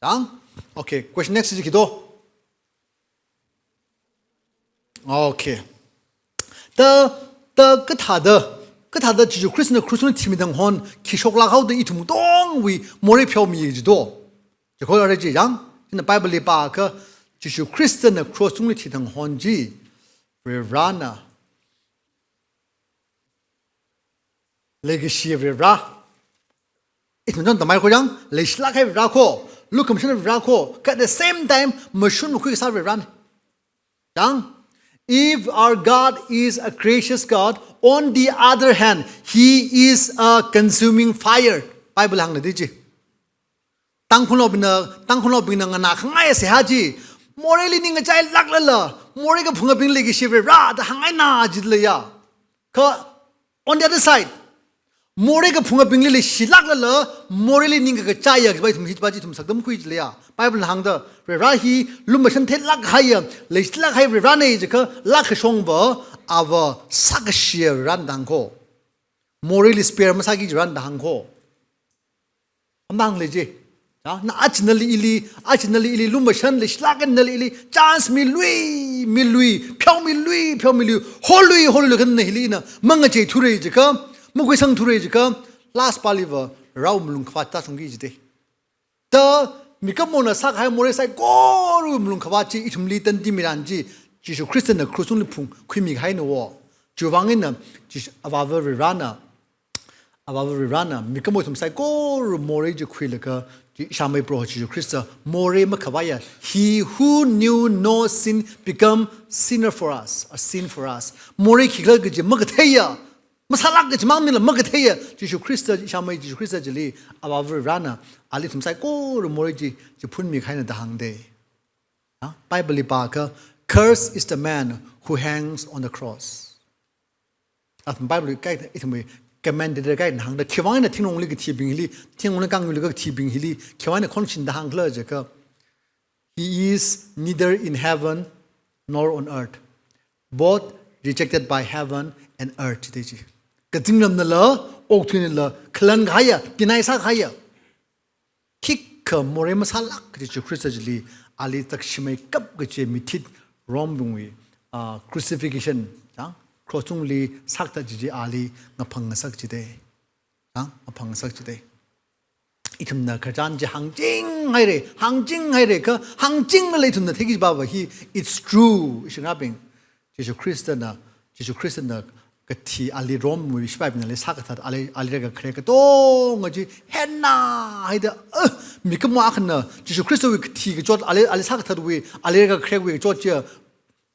Dang? Okay, question next chi khi do? Okay. Ta, ta kathāda, kathāda Jishu Khristana krushli thimi tang hon, khi shoklāk haoda ithum tongwui morei pheomi ji do. Jikho are chi yang, ina Bible li pākha, Jishu Khristana krushli thi tang hon chi, Varivarana leikashi Varivara. Ithum chon tamai kho yang, leishilāk kahai Varivara kho, lukhamashan Varivara kho, kha at the same time, mashun makhui kasā Varivara. Yang, if our God is a gracious God, on the other hand, He is a consuming fire. Bible hāngna di chi. Tangkhulnaobingna, Tangkhulnaobingna nganā khangai seihā chi, moreili ningkachai lāklala, morei kaphungabingli leishi Varivara da hāngngaina jida leiya. Kha, on the other side, morei kaphungabingli leishi lāklala, moreili ningkakachaiya, kaji ithum hi, kaji ithum saktam khui jiya. Bible na hāngda, Varivara hi lumashan theilāk kahaiya, leishi lāk kahai Varivarana jiakha, lākashongva, ava sākashiya Varivarana da hāng kho. Moreili spare masāki Varivarana da hāng kho. Amang leiji. Ya, na aja nali ili, aja nali ili lumashan leishi lāk kahai nali ili, chance milui, milui, pheomilui, pheomilui, holui, holui kha na hili na, mangacheithurai jiakha, makhuisangthurai jiakha, last paliva, Varewui malungkhavāt tāshungki jite. Da, mikumona sākahai morei saikora malungkhavāt chi, ithumli tandi miran chi, Jishu Khristana cross tungli phungkhuimi kahaina wo. Chiwuivang eina, Jishu, Avāva Varivarana, Avāva Varivarana, mikumo ithum saikora morei chi khuilaga, chi ishāmei Proho Jishu Khrista, morei makhavaiya, he who knew no sin become sinner for us, a sin for us. Morei khikhala kaji makatheiya, masālāk kaji mang mila makatheiya, Jishu Khrista, ishāmei Jishu Khrista chili, Avāva Varivarana, ali ithum saikora morei chi, chi phunmi kahaina da hāngde. Ha? Bible li pākha, "Cursed is the man who hangs on the cross." Athum Bible li kaikha, ithumwui commentator kaikhana hāngda, khiwuivang eina thinglungli kathibing hili, thinglungli kangyuili kathibing hili, khiwuivang eina khonshinda hāngkhala jiakha, "He is neither in heaven nor on earth, both rejected by heaven and earth," jide chi. Kazingramnala, okathuinala, khalan kahaiya, deny sākahaiya. Khikha morei masālāk kaji Jishu Khrista chili, ali takshimeikap kaji mithit Rome bingwui, ah, crucifixion, ya, cross tungli sākathat chi chi ali ngaphang ngasak jide. Ya, ngaphang ngasak jide. Ithumna khararchan chi hāngchinghaire, hāngchinghaire kha, hāngchingla ithumna theiki jiva hi, it's true, ishingarābing. Jishu Khristana, Jishu Khristana kathi ali Romewui shipābingna ali sākathat, ali, ali rekakharek katonga chi henna haida, ah, mikumo akhana, Jishu Khristawui kathi kachot, ali, ali sākathatwui, ali rekakharekwui kachot chi,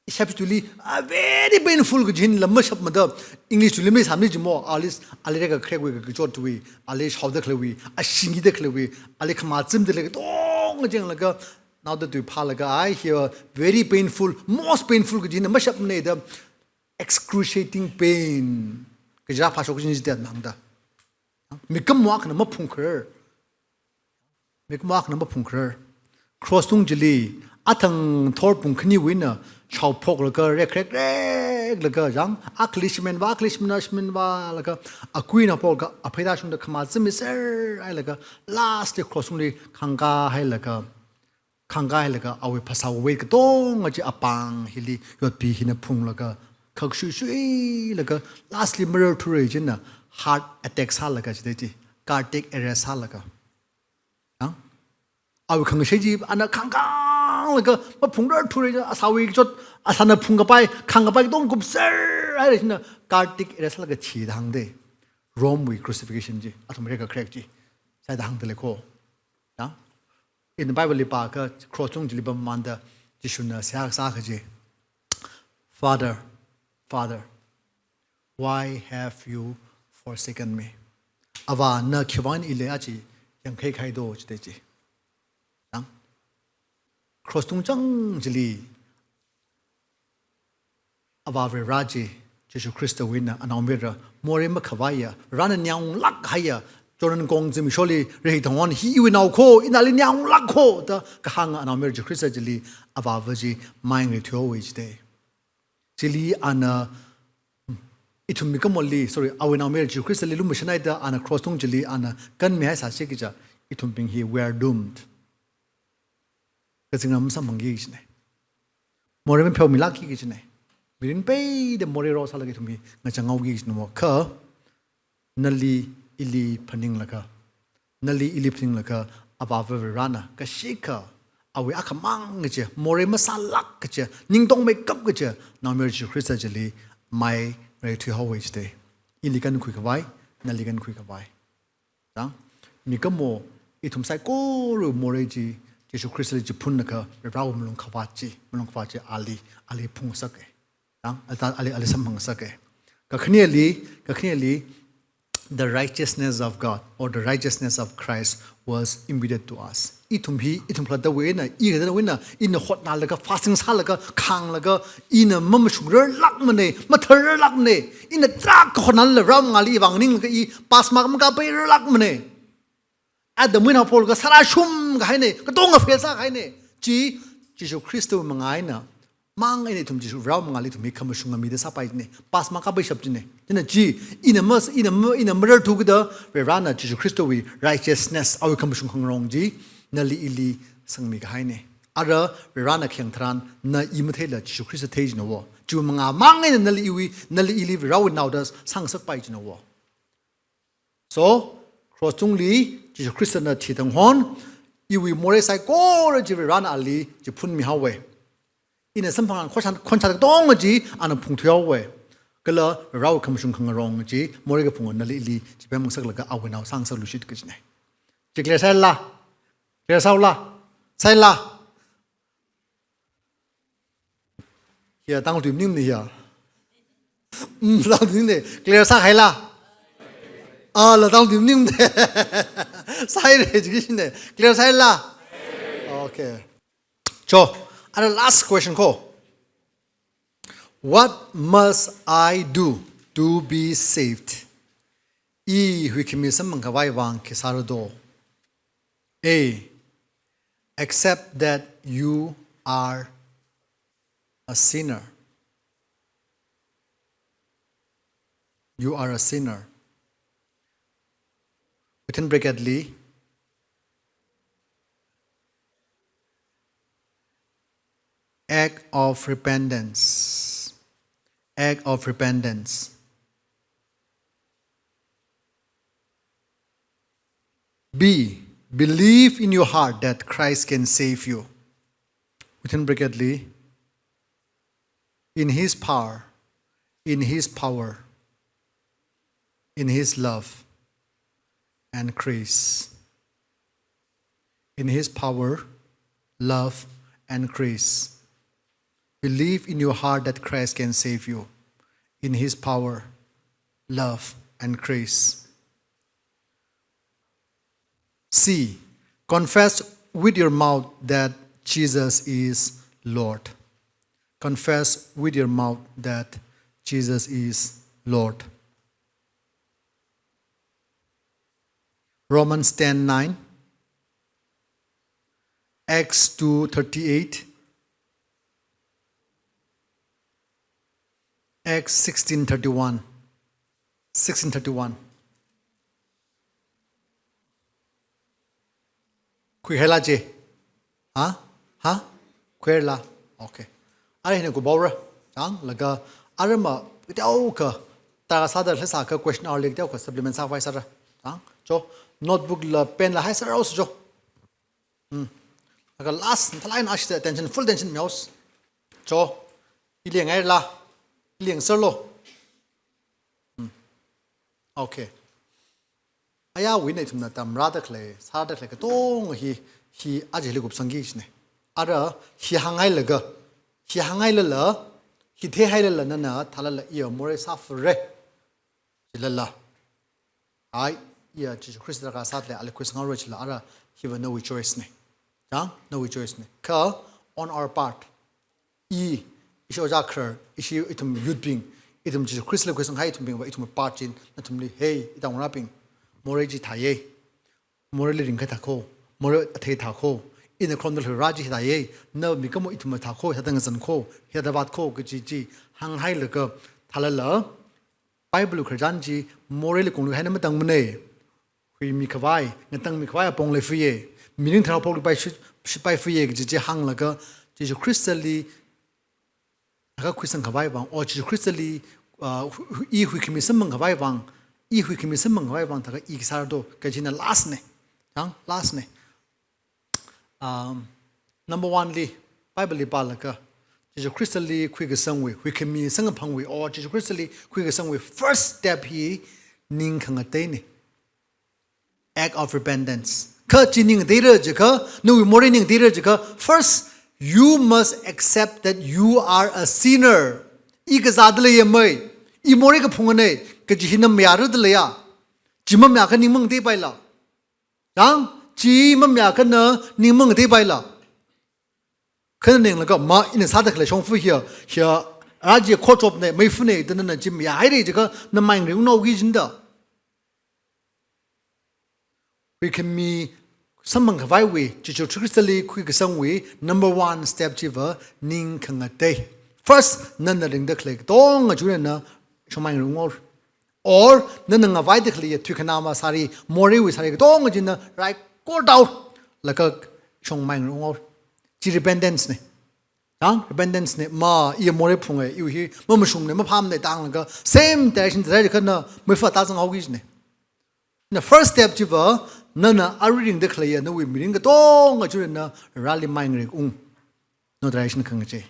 shaptuli, ah, very painful kaji hila mashapmada, English tuli masāmani jimo, ali, ali rekakharekwui kachotwui, ali shaoda khaleiwui, ashingida khaleiwui, ali khamachimda khalei katonga chi yanglaga, naoda tui phālaga, ai, hi very painful, most painful kaji hina mashapmana da, excruciating pain kaja phāshok kaji chi da hāngda. Mikumo akhana maphungkharar. Mikumo akhana maphungkharar. Cross tung chili, athang thor pung khaniwui eina, shaophoklaga, rekrekreklaga, yang, akhali shimānva, akhali shimān, shimānvalaga, akuina phoklaga, aphei tāshungda khamachimmiser hailaga, last li cross tungli khangkā hailaga, khangkā hailaga, awui phasā weight katonga chi apāng hili, yotpi hina phunglaga, khakshuishuilaga, last li mararthurai china, heart attack sālaga jide chi, cardiac arrest sālaga. Ya? Awui khangashei chi ana khangkānglaga, maphungrarthurai chi, asāwui kachot, asāna phungkapai, khangkapai katonga kupser haira china, cardiac arrest sālaga thida hāngde. Romewui crucifixion chi, athum rekakharek chi, sāda hāngda lei kho. Ya? In Bible li pākha cross tung chili pamamānda Jishuna seihā kasā kaji, "Father, Father, why have you forsaken me?" Avā, na khiwuivang ili aja yangkhai kahai do jide chi. Yang, cross tung chang chili, Avā Varivara chi, Jishu Khristawui eina anaomayara, morei makhavaiya, Varena ningyāng unglāk haiya, Jordan kong zimiksholi reithang hon, hi iwui nao kho, ina ali ningyāng unglāk kho, da kahānga anaomayara Jishu Khrista chili, Avāva chi mai ngareithuihaowa jide. Chili ana, ithum mikumoli, sorry, awui naomayara Jishu Khristali lumashanhaida ana cross tung chili ana kanmihai sāsi kaja, ithumbing hi we are doomed. Kazingram masamphangki kajine. Morei mapheomilākki kajine. Mirin peida morei rosālaga ithum hi ngachang haoki kajine mo. Kha nali ili phaninglaga, nali ili phaninglaga, Avāva Varena kashikha, awui akhamang kaja, morei masālāk kaja, ningtongmeikap kaja, naomayara Jishu Khrista chili mai ngareithuihaowa jide. Ili kankhui khavai, nali kankhui khavai. Chang, mikumo ithum saikora morei chi, Jishu Khristali chiphunlaga, Varewui malungkhavāt chi, malungkhavāt chi ali, ali phungsake. Chang, ali, ali, ali samphangsake. Kakhaneli, kakhaneli, the righteousness of God or the righteousness of Christ was imputed to us. Ithum hi, ithum khalattawui eina, i khalattawui eina, ina hotnalaga, fasting sālaga, khānglaga, ina mamashungrarlākmana, mathararlākmana, ina tarākha hotnala Varewui mangāli vang nganinglaga i pass mark makāpairarlākmana. Adamwui eina haophoklaga sārāshum kahaina, katonga fail sākahaina. Chi, Jishu Khristawui mangā eina, mang eina ithum Jishu Varewui mangāli ithum hi khamashunga mida sāpai jina, pass mark kāpaishap jina. China chi, ina mas, ina ma, ina mararthukida, Varena Jishu Khristawui righteousness, awui khamashung khangarong chi, nali ili sangmi kahaina. Ara Varena khayang tharan, na i matheila Jishu Khrista thei jina wo. Chiwui mangā mang eina nali iwui, nali ili Varewui naoda sāngasakpai jina wo. So, cross tungli, Jishu Khristana thida thanghon, iwui morei saikora chi Varena ali, chiphunmi haowa. Ina samphang khonshat, khonshat katonga chi, ana phungthui haowa. Kala Varewui khamashung khangarong chi, morei kaphunga nali ili, chipemngasaklaga awui nao sāngasakluishit kajina. Chi clear sāhaila? Clear sāhaola? Sāhaila? Hiya, tangtui maningmana hiya. Mm, tangtui maningmana. Clear sāhaila? Ah, la tangtui maningmana. Sāhaira jikishina. Clear sāhaila? Okay. Cho, ara last question ko. What must I do to be saved? I huikhami samphang khavai vang khi sāra do? A, accept that you are a sinner. You are a sinner. Within bracket li, act of repentance. Act of repentance. B, believe in your heart that Christ can save you. Within bracket li, in his power, in his power, in his love and grace. In his power, love, and grace. Believe in your heart that Christ can save you. In his power, love, and grace. C, confess with your mouth that Jesus is Lord. Confess with your mouth that Jesus is Lord. Romans ten nine, Acts two thirty-eight, Acts sixteen thirty-one. Sixteen thirty-one. Khuihaila chi? Ha? Ha? Khuihaila? Okay. Ara hina kubaora. Chang, laga ara ma, teokha, tarākha sāda lei sākha question hour li teokha supplement sākhavai sāra. Chang, cho, notebook la pen la haisāra haosa cho. Hmm. Laga last, thalai eina ashida attention, full attention mihaosa. Cho, ili yanghaila, ili yangserlo. Hmm. Okay. Ayawui eina ithumna tamrāda khalei, sāda khalei katonga hi, hi aja hili kupsangki kajina. Ara hi hānghailaga, hi hānghailala, hi theihailala nana thālala iya morei sāfare. Chilala. Ai, iya Jishu Khrista rākasā thālala ali khuisanghaora chila ara hiva nawui choice na. Chang, nawui choice na. Kha on our part, i, ishi ojā kharar, ishi ithum youth bing, ithum Jishu Khristali khuisanghai ithumbingva ithum part chi nathumli, hey, itāngarābing, morei chi thāya. Moreili ringkaphā thā kho, morei athei thā kho, ina khromda khalei rā chi hithāya, na mikumo ithum thā kho, hithāda ngazan kho, hithāda vāt kho kaji chi hānghailaga thālala, Bible khararchan chi moreili kongluihaina matangmana. Huimi khavai, ngatangmi khavai apong leifaya, mirin tharao phokluipai shi-, shitpai faya kaji chi hānglaga, Jishu Khristali thākha khuisang khavai vang, o Jishu Khristali, uh, hu-, hu-, i huikhami samphang khavai vang, i huikhami samphang khavai vang thākha i khi sāra do, kajina last na. Chang, last na. Um, number one li, Bible li pālaga, Jishu Khristali khuikasangwui, huikhami samkaphangwui, o Jishu Khristali khuikasangwui first step hi ning khangateina. Act of repentance. Kha chi ning ngateira jiakha, nawui morei ning ngateira jiakha, first, you must accept that you are a sinner. I kazāda leiya mei, i morei kaphungana, kaji hi na mayāra da leiya. Chi mamayākha ning mangateipaila. Chang, Chi mamayākha na ning mangateipaila. Kha nana yanglaga ma ina sāda khalei shongfa hiya, hiya, aja court of ne, meifane, da nana chi mayāhaira jiakha na mai ngareungnaoki jida. Huikhami samphangkhavaiwui, Jishu Khristali khuikasangwui number one step chiva ning khangatei. First, nana ringda khalei katonga china na shongmai ngareunghaolu. Or, nana ngavaida khalei thuikhanā masāri, moreiwui sāri katonga china raikor tāhaolu, laga shongmai ngareunghaolu. Chi repentance ne. Chang, repentance ne, ma, iya morei phunge, iwui hi mamashungne, maphāmane da hānglaga, same direction zai jiakha na meifa tāzanghaoki jine. Na first step chiva, nana arui ringda khaleiya nawui mirin katonga china na Vareli mai ngareung. No direction khangachei.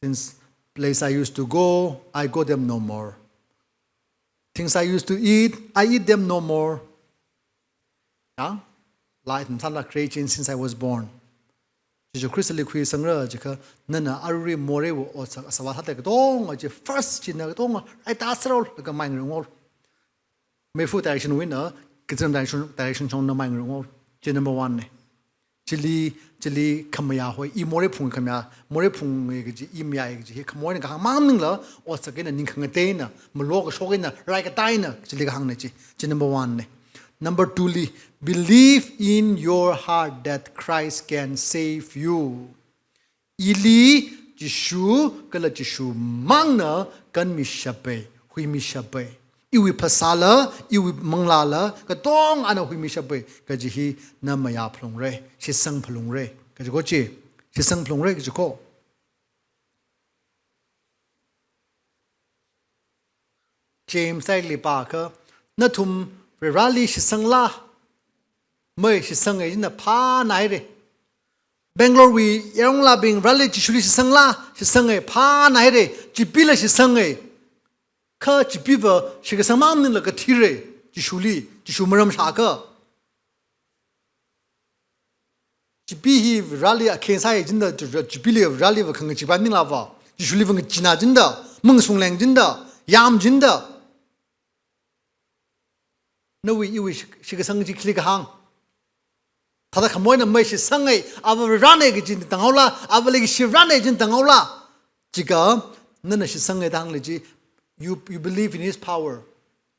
Since place I used to go, I go them no more. Things I used to eat, I eat them no more. Ya? Life and time creation since I was born. Jishu Khristali khuisangra jiakha, nana arui moreiwui otsak asāvā thāda katonga chi first china katonga raitā sāhaolu, laga mai ngareunghaolu. Meifa direction wui na, kazam direction, direction chong na mai ngareunghaolu. Chi number one ne. Chili, chili khamayā hoi, i morei phung khamayā, morei phunge kaji, i mayāye kaji hi khamor eina kahāng mang maningla, otsak eina ning khangateina, malo kashok eina, rai katā eina, chili kahāng ne chi. Chi number one ne. Number two li, believe in your heart that Christ can save you. Ili Jishu kala Jishu mangna kanmishappai, huimishappaiya. Iwui phasāla, iwui manglāla, katonga ana huimishappaiya, kaji hi na mayā phalungra, shitsang phalungra, kaji ko chi, shitsang phalungra, kaji ko. James eina pākha, nathum Vareli shitsangla, mai shitsange jina phānahaira. Bangalore wui yaronlabing Vareli Jishuli shitsangla, shitsange phānahaira, Chipeela shitsange. Kha Chipeeva shitkasang mang maningla kathira, Jishuli, Jishu maram shākha. Chipee hi Vareli akheng sāya jida, Chipeeli Vareliva khangachee pai maningla va, Jishuliva ngachee na jida, mung sungleng jida, yam jida. Nawui iwui shik-, shitkasang chi khili kahāng. Thāda khamor eina mai shitsange, ava Varena kaji tanghaola, avali kashi Varena kaji tanghaola. Jiakha, nana shitsange da hānglei chi, you, you believe in his power,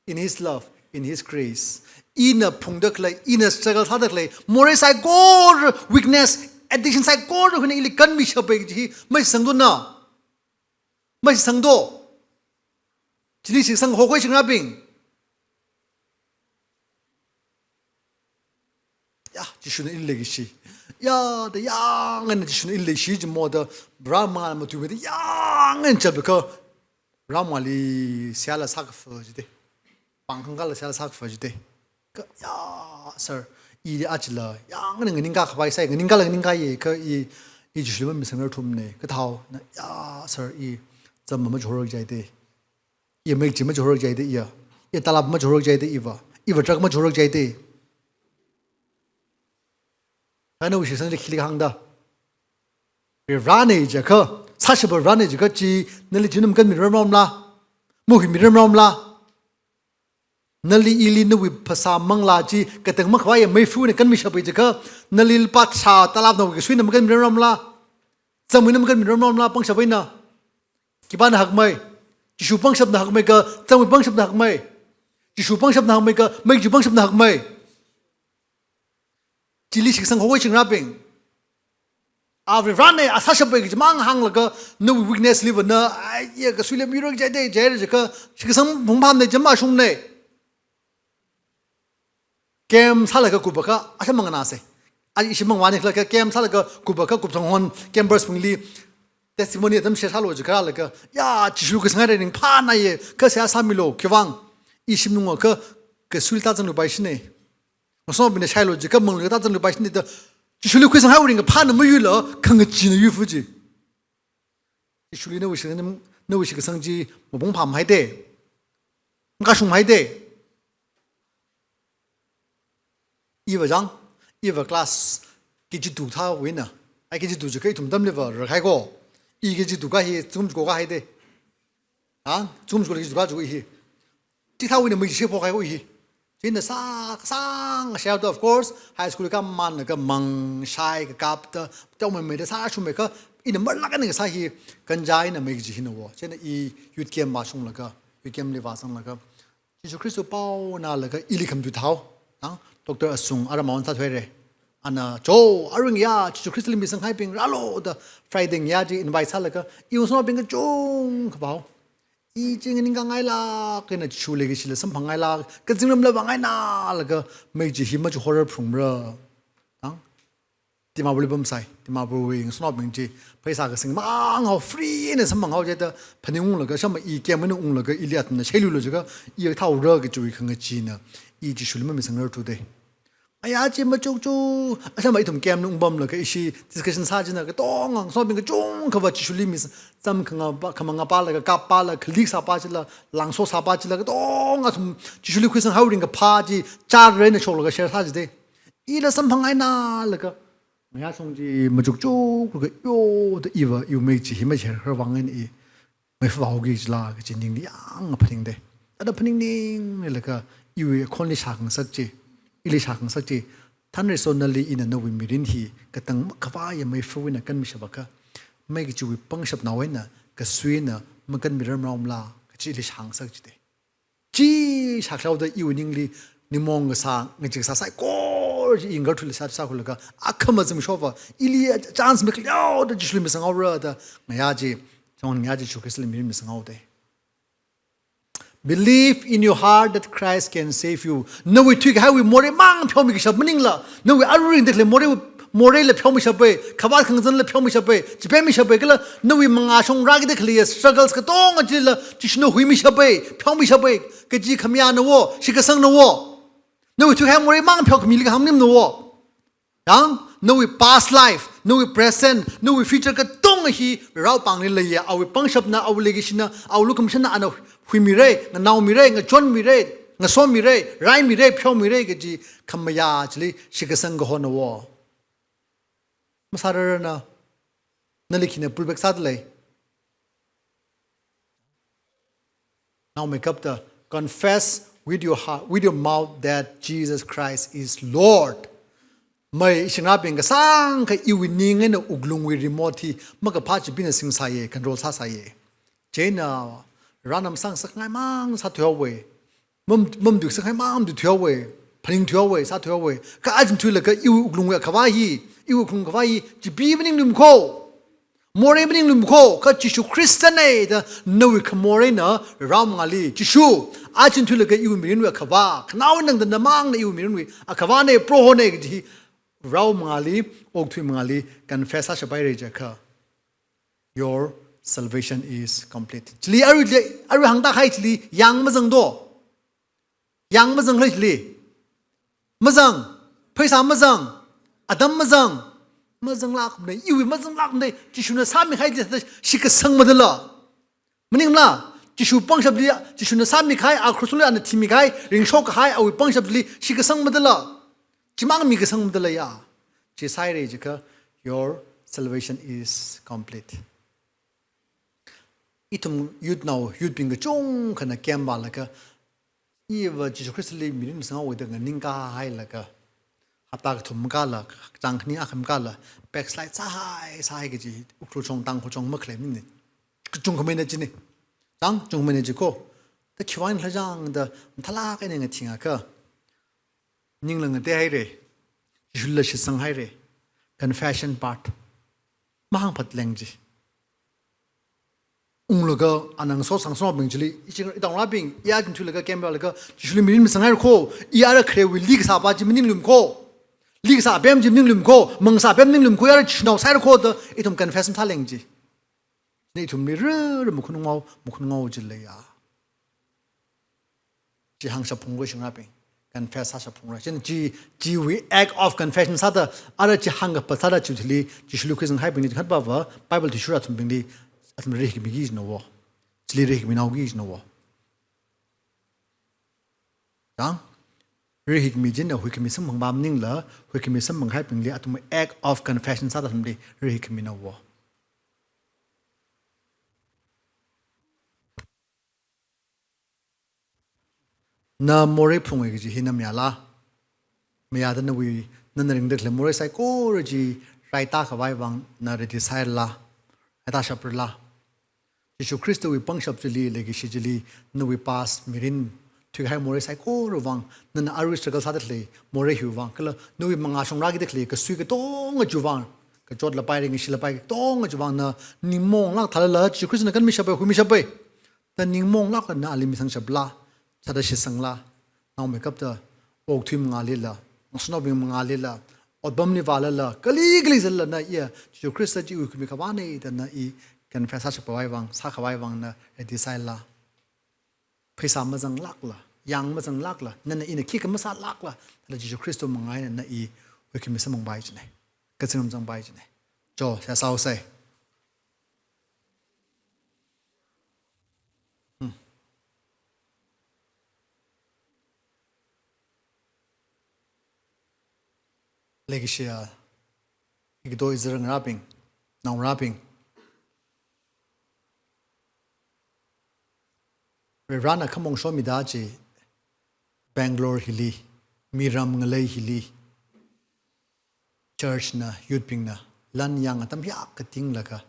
in his love, in his grace. Ina phungda khalei, ina struggle sāda khalei, morei saikora, weakness, addiction saikora, hina ili kanmishappai kaji hi, mai shitsangdo na. Mai shitsangdo. Chili shitsang hokhui shingrabing. Ya, Jishuna ili leishi. Ya, da yangna Jishuna ili leishi, jimo da Brahma matuimida yangna chapkha Brahmali seihāla sākapha jida. Pāng khangkala seihāla sākapha jida. Kha, ya, sir, i achila, yangna nganingkā khavai sai, nganingkāla nganingkāya, kha i, i Jishuli mamisangra thumne, kathāo, na, ya, sir, i zam machorok jaida. I mai chi machorok jaida iya. I talab machorok jaida iva. Iva truck machorok jaida. Kha nawui shitsang chi khili kahāng da. Varena jiakha, sāshappa Varena jiakha chi, nali chi num kanmiramramla. Mahuimiramramla. Nali ili nawui phasā manglā chi, katang makhavaiya meifa eina kanmishappai jiakha, nali lupā tharā talabna kasuina makanmiramramla. Zangmeina makanmiramramla, pangshap eina. Khipāna hakmei? Jishu pangshapna hakmei kha, zangmei pangshapna hakmei? Jishu pangshapna hakmei kha, mei chi pangshapna hakmei? Chili shitsang hokhui shingrabing. Ava Varena a sāshappai kaji mang hānglaga, nawui weakness liva na, ai, ya kasuili mirok jaida, jaira jiakha, shitsang phungpamne, jam ashungne. Camp sālaga kupakha, asha manganāsa. Ai, ishi mangvāne khala kha camp sālaga kupakha, kupthang hon campers bingli testimony atam share sālu jiakha laga, ya, Jishu kasang haira ringphānaye, kha seihā sāmilu, khiwuivang, i shim nungakha, kasuli tāzangluipaishine. Masongbingna shailu jiakha, manglui tāzangluipaishine da, Jishuli khuisang haiwui ringkaphāna mayuila, khangacheena yuifa chi. Jishuli nawui shitsang, nawui shitsang chi mapung pham haida. Ngashung haida. Iva jang, iva class K G two thāwuina. Ai K G two jiakha ithum tamliva rakhai ko. I K G two kahi, zingkum chiko kahaida. Ha? Zingkum chiko K G two kachu hi. Chithāwuina mai chi shephok kahai ko hi. Chieina sā, sāngashaoda, of course, high school kamānlaga mang shai kakapta, teomeimeida sāshungmeikha, ina marlāk eina kasā hi, Ganja ina mei kaji hina wo. Chieina i youth camp vāshunglaga, youth camp li vāzanglaga, Jesu Khrista pao nganālaga ili khamatui thāhao. Nang, Doctor Asung ara mawan sāthuihaira. Ana, cho, arui ngayā, Jesu Khristali misanghai bing rālu da Friday ngayā chi invite sālaga, iwui ngasotnaobing kachungkha vāhao. I chi nganingkāngailāk, kha ina Jishuli kashila samphang ngailāk, kazingramla vāngainālaga, mei chi hi machuhora phrungmara. Nang, Dimapurli pamsai, Dimapurwui ngasotnaobing chi, pheisā kasing mānghao, free eina samphanghao jida, phaningunglaga, shāma i camp eina unglaga, ili athumna shailuilu jiakha, i thāhaora kajiwui khangachee eina, i Jishuli mamisangrarthuda. Ngayā chi machukchu, ashāma ithum camp eina ungpamlaga, ishi discussion sā china, katonga ngasotnaobing kachungkhava Jishuli mi sam khangapa, khamangapalaga, kappala, khalik sāpa chila, langso sāpa chila, katonga athum Jishuli khuisanghai ringkaphā chi, chāra eina shoklaga share sā jida. Ila samphang ngainālaga, ngayā shong chi machukchuklaga, yo, da iva, iwui mei chi hi mashare kharar vang eina i meifa vāhaoki jila kaji ningli yāng phaningda. Thāda phaningning leilaga, iwui akhonli shākhangasak chi, ili shākhangasak chi, thanriso nali ina nawui mirin hi katang makhavāya meifawui eina kanmishapakha, mei kajiwui pangshapnao eina, kasuina makanmirarmara mala, kaji ili shākhangasak jida. Chi shākhaoda iwui ningli, ningmaong kasā, ngachee kasā saikora chi i ngarthuili sā, sākhuilaga, akhama zimikshova, ili chance mikhaleoda Jishuli misanghaora da, ngayā chi, chong ngayā chi Jesu Khristali mirin misanghaoda. Believe in your heart that Christ can save you. Nawui thuikahaiwui moreimang pheomikashap maningla, nawui arui ringda khalei morei, moreila pheomishapa, khavāt khangazanla pheomishapa, chipemishapa, kala nawui mangāshong rākida khaleiya struggles katonga chila, Jishuna huimishapa, pheomishapa, kaji khamayāna wo, shitkasangna wo. Nawui thuikahai moreimang pheokhamili kahāng maningmana wo. Yang, nawui past life, nawui present, nawui future katonga hi Varewui pāngli leiya, awui pangshapna, awui leikashina, awui lukhamashanna ana huimira, nganaomira, ngachonmira, ngasomira, raimira, pheomira kaji khamayā chili shitkasang kahona wo. Masārarana, nali khina pull back sādalei. Naomeikapta, confess with your heart, with your mouth that Jesus Christ is Lord. Mei, ishi ngarābing, kasāngkha iwui ning eina wuklungwui remote hi makaphā chibingna singsāya, control sāsāya. Chieina, rānam sāngasakngaimang sāthuihaowa. Mam, mamtui sāngaimang mamtui thuihaowa. Phaningthuihaowa, sāthuihaowa. Kha aja thuilaga iwui wuklungwui akhavā hi, iwui wuklung akhavā hi, chipi maningluimana ko. Morei maningluimana ko, kha Jishu Khristana da nawui khamorei eina Varewui mangāli. Jishu, aja thuilaga iwui mirinwui akhavā, khanaowa nangda namangna iwui mirinwui akhavāna, Prohona kaji hi Varewui mangāli, okathui mangāli, confess sāshaphaira jiakha, your salvation is complete. Chili arui, arui hāngda kahai chili yāng mazang do. Yāng mazanglei chili. Mazang. Pheisā mazang. Atam mazang. Mazanglākmana, iwui mazanglākmana, Jishuna sāmikahai chili shitkasang madala. Maningmala, Jishu pangshapli, Jishuna sāmikahai, a krushli ana thimikahai, ringshokahai, awui pangshapli shitkasang madala. Chimang mikasang madalaya. Chi sāhaira jiakha, your salvation is complete. Ithum youth nao, youth bing kachungkhana camp vālaga, iva Jishu Khristali mirin misanghaowa da nganingkahailaga, hapta kathum makāla, chāng khani akha makāla, backslide sāhai, sāhai kaji, Ukhrul shong, Tangkhul shong makhalei maningmana. Kachungkha maina china. Chang, kachungkha maina chi ko. Da khiwui vang khala jang da, mathālāk eina ngathingakha, ningla ngateihaira. Jishula shitsanghaira. Confession part. Mahāngphat leng chi. Unglaga ana ngasosang ngasotnaobing chili, ishi ithum ngarābing, i aja thuilaga camp vālaga, Jishuli mirin misanghaira ko, i ara kharewui li kasāpa chi maningluimana ko, li kasā apem chi maningluimana ko, mang kasā apem maningluimana ko, i ara Jishu nao sāhaira ko da, ithum confess mathā leng chi. Chieina ithumli rara makhunungao, makhunungao chi leiya. Chi hāngshap phungra ishi ngarābing. Confess sāshap phungra. Chieina chi, chiwui act of confession sāda, ara chi hāngkapā sāda chi chili, Jishuli khuisanghaibingli, khatpava, Bible athishurda athumbingli, athumli rihikmiki jina wo. Chili rihikminaoki jina wo. Chang? Rihikmi china huikhami samphangpa maningla, huikhami samphanghaibingli, athum act of confession sāda athumli, rihikmina wo. Na morei phungai kaji hi na mayāla? Mayāda nawui, nana ringda khalei morei saikora chi raitā khavai vang na ready sāhaila? Raitā shaprala? Jishu Khristawui pangshap chili, leikashi chili, nawui past mirin thuikahai morei saikora vang, nana arui struggle sāda khalei morei hiwui vang, kala nawui mangā shongrākida khalei kasui katonga chiwui vang, kachotlapai, ringshilāpai katonga chiwui vang na ningmaonglāk thālala, Jishu Khristana kanmishapai, huimishapai da ningmaonglākla na ali misangshapla, sāda shitsangla, naomeikapta, okathui mangālila, ngasotnaobing mangālila, otpamli vālala, kali kali zālala na iya Jishu Khrista chi huikhamikhavāna da na i confess sāshapkhavai vang, sākhavai vang na ready sāhaila? Pheisā mazanglākla, yang mazanglākla, nana ina khikha masālākla, thāda Jishu Khrista mangā eina na i huikhamisamphangpai jina. Kazingram zangpai jina. Cho, seihā sāhaosa. Hmm. Leikashiya ikato izar ngarābing, naongarābing, Varivarana khamong shomida chi Bangalore hili, miram ngalei hili, church na, youth bingna lan yang atam hiyākha tinglaga,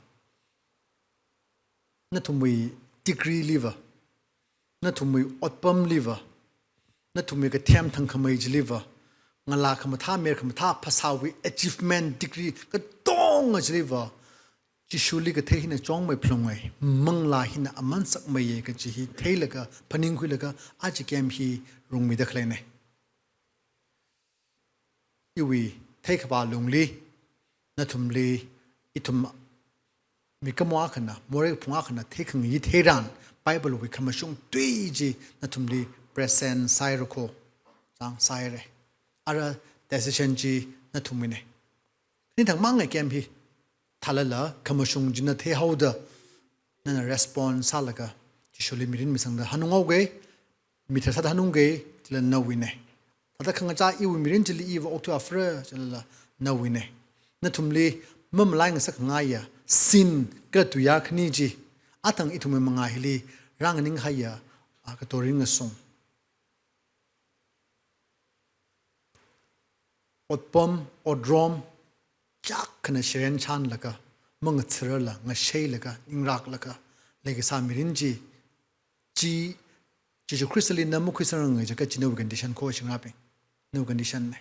nathumwui degree liva, nathumwui otpamliva, nathumwui kathem thangkhamei chiliva, ngalā khamathā, mer khamathā, phasāwui achievement, degree katonga chiliva, Jishuli kathei hina chungmei phalungai, manglā hina aman sakmeiya kaji hi theilaga, phaningkhuilaga, aja camp hi rungmida khaleina. Iwui theikhavā lungli, nathumli, ithum mikamo akhana, morei phung akhana theikhangayi theiran, Bible wui khamashung tui chi nathumli present sāhaira kho, zang sāhaira. Ara decision chi nathumwuina. Nithang mangai camp hi thālala khamashung chi na theihaoda, nana respond sālaga, Jishuli mirin misangda hanunghaoga, mithar sāda hanungga, chila nawuina. Thāda khangachā iwui mirin chili iva okathui aphara, chilala nawuina. Nathumli mamalai ngasak ngaiya, sin kala tuiyār khani chi, athang ithumwui mangā hili rānganing haiya, a, katorin ngasung. Otpam, otrom, chak khana shiren chanlaga, mangatharala, ngasheilaga, ningraklaga leikasā mirin chi, chi, Jishu Khristali na makhuisangranga jiakha chi nawui condition kho shingrabing. Nawui condition na.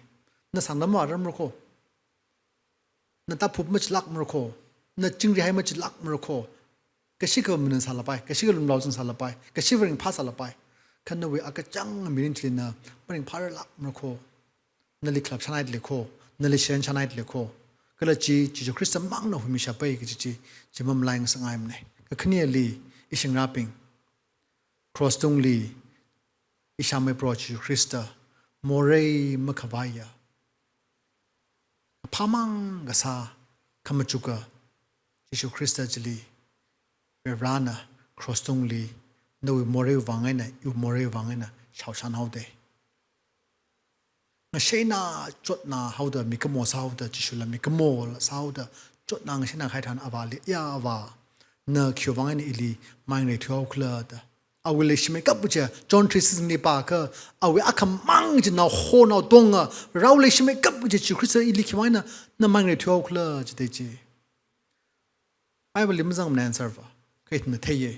Na sāngdam maramra kho. Na tāphup machilākmara kho, na chingrihai machilākmara kho, kashi kha manan sālapai, kashi kha lumlaozang sālapai, kashi kha ringphā sālapai, kha nawui akachang mirin chili na maringphārarlākmara kho, nali khalap shanaidalei kho, nali shiren shanaidalei kho, kala chi, Jishu Khrista mangna huimishapai kaji chi, chi mamalai ngasak ngaimana. Kakhaneli, ishingrabing, cross tungli, ishāmei Proho Jishu Khrista, morei makhavaiya, phāmang kasā, khamachuka Jishu Khrista chili, Varivarana cross tungli, nawui morei vang eina, iwui morei vang eina, shaoshan haoda. Ngasheina chotna haoda, mikamo sāhaoda, Jishula mikamo sāhaoda, chotna ngasheina kahai tharan avāli, ya avā, na khiwui vang eina ili maingarei thuihaokhala da. Awui leishimeikap kaji, John three sixteen li pākha, awui akhamang chi naoho naotonga, Varewui leishimeikap kaji Jishu Khrista ili khiwui vang eina, na maingarei thuihaokhala jida chi. Bible li mazangmana answer va, kha ithumna theiya.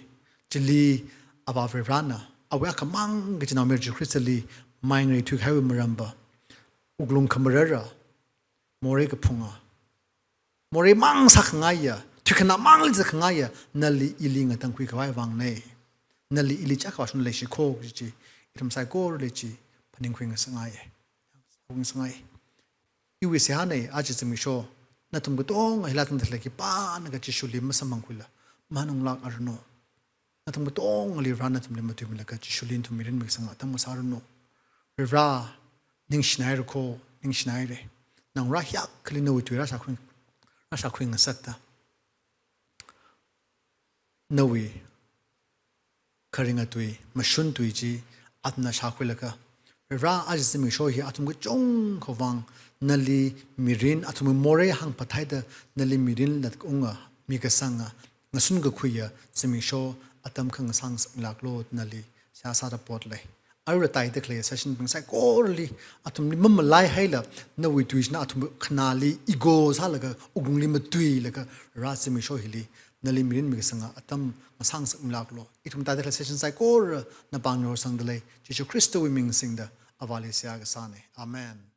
Chili avā Varivarana, awui akhamang kaji naomayara Jishu Khristali maingarei thuikahaiwui maram va, wuklung khamarara, morei kaphunga, morei mang sākhangaiya, thuikhanā mangli zakhangaiya, nali ili ngatangkhui khavai vangna. Nali ili chakhavā shun leishi kho kaji chi, ithum saikorali chi, phaningkhui ngasakngaiya. Ngasakngai. Iwui seihāna, aja zimiksho, nathum katonga hila tangda khalei khipānakha Jishuli masamphangkhuila, mahanunglākaranu. Nathum katongali Varena nathumli matuimilaga Jishuli nathum mirin mikasang atam ngasāranu. Varivara, ningshinaira kho, ningshinaira. Naongarā hiyākhali nawui tui rāshākhui, rāshākhui ngasakta. Nawui kharinga tui, mashun tui chi athumna shākhuilaga, Varivara aja zimiksho hi athum kachungkha vang nali mirin, athumwui morei hāngphathaida nali mirin latunga, mikasanga, ngasun kakhuiya zimiksho atam khangasā ngasakmilāklu da nali seihā sāda potlei. Arui tāda khalei session bing saikorali athumli mamalaihaila, nawui tui china athum khanāli ego sālaga, wuklungli matuilaga, rāzimiksho hili nali mirin mikasanga atam ngasāngasakmilāklu. Ithum tāda khalei session saikora napāngli horsangda lei, Jishu Khristawui ming singda Avāli seihā kasāna. Amen.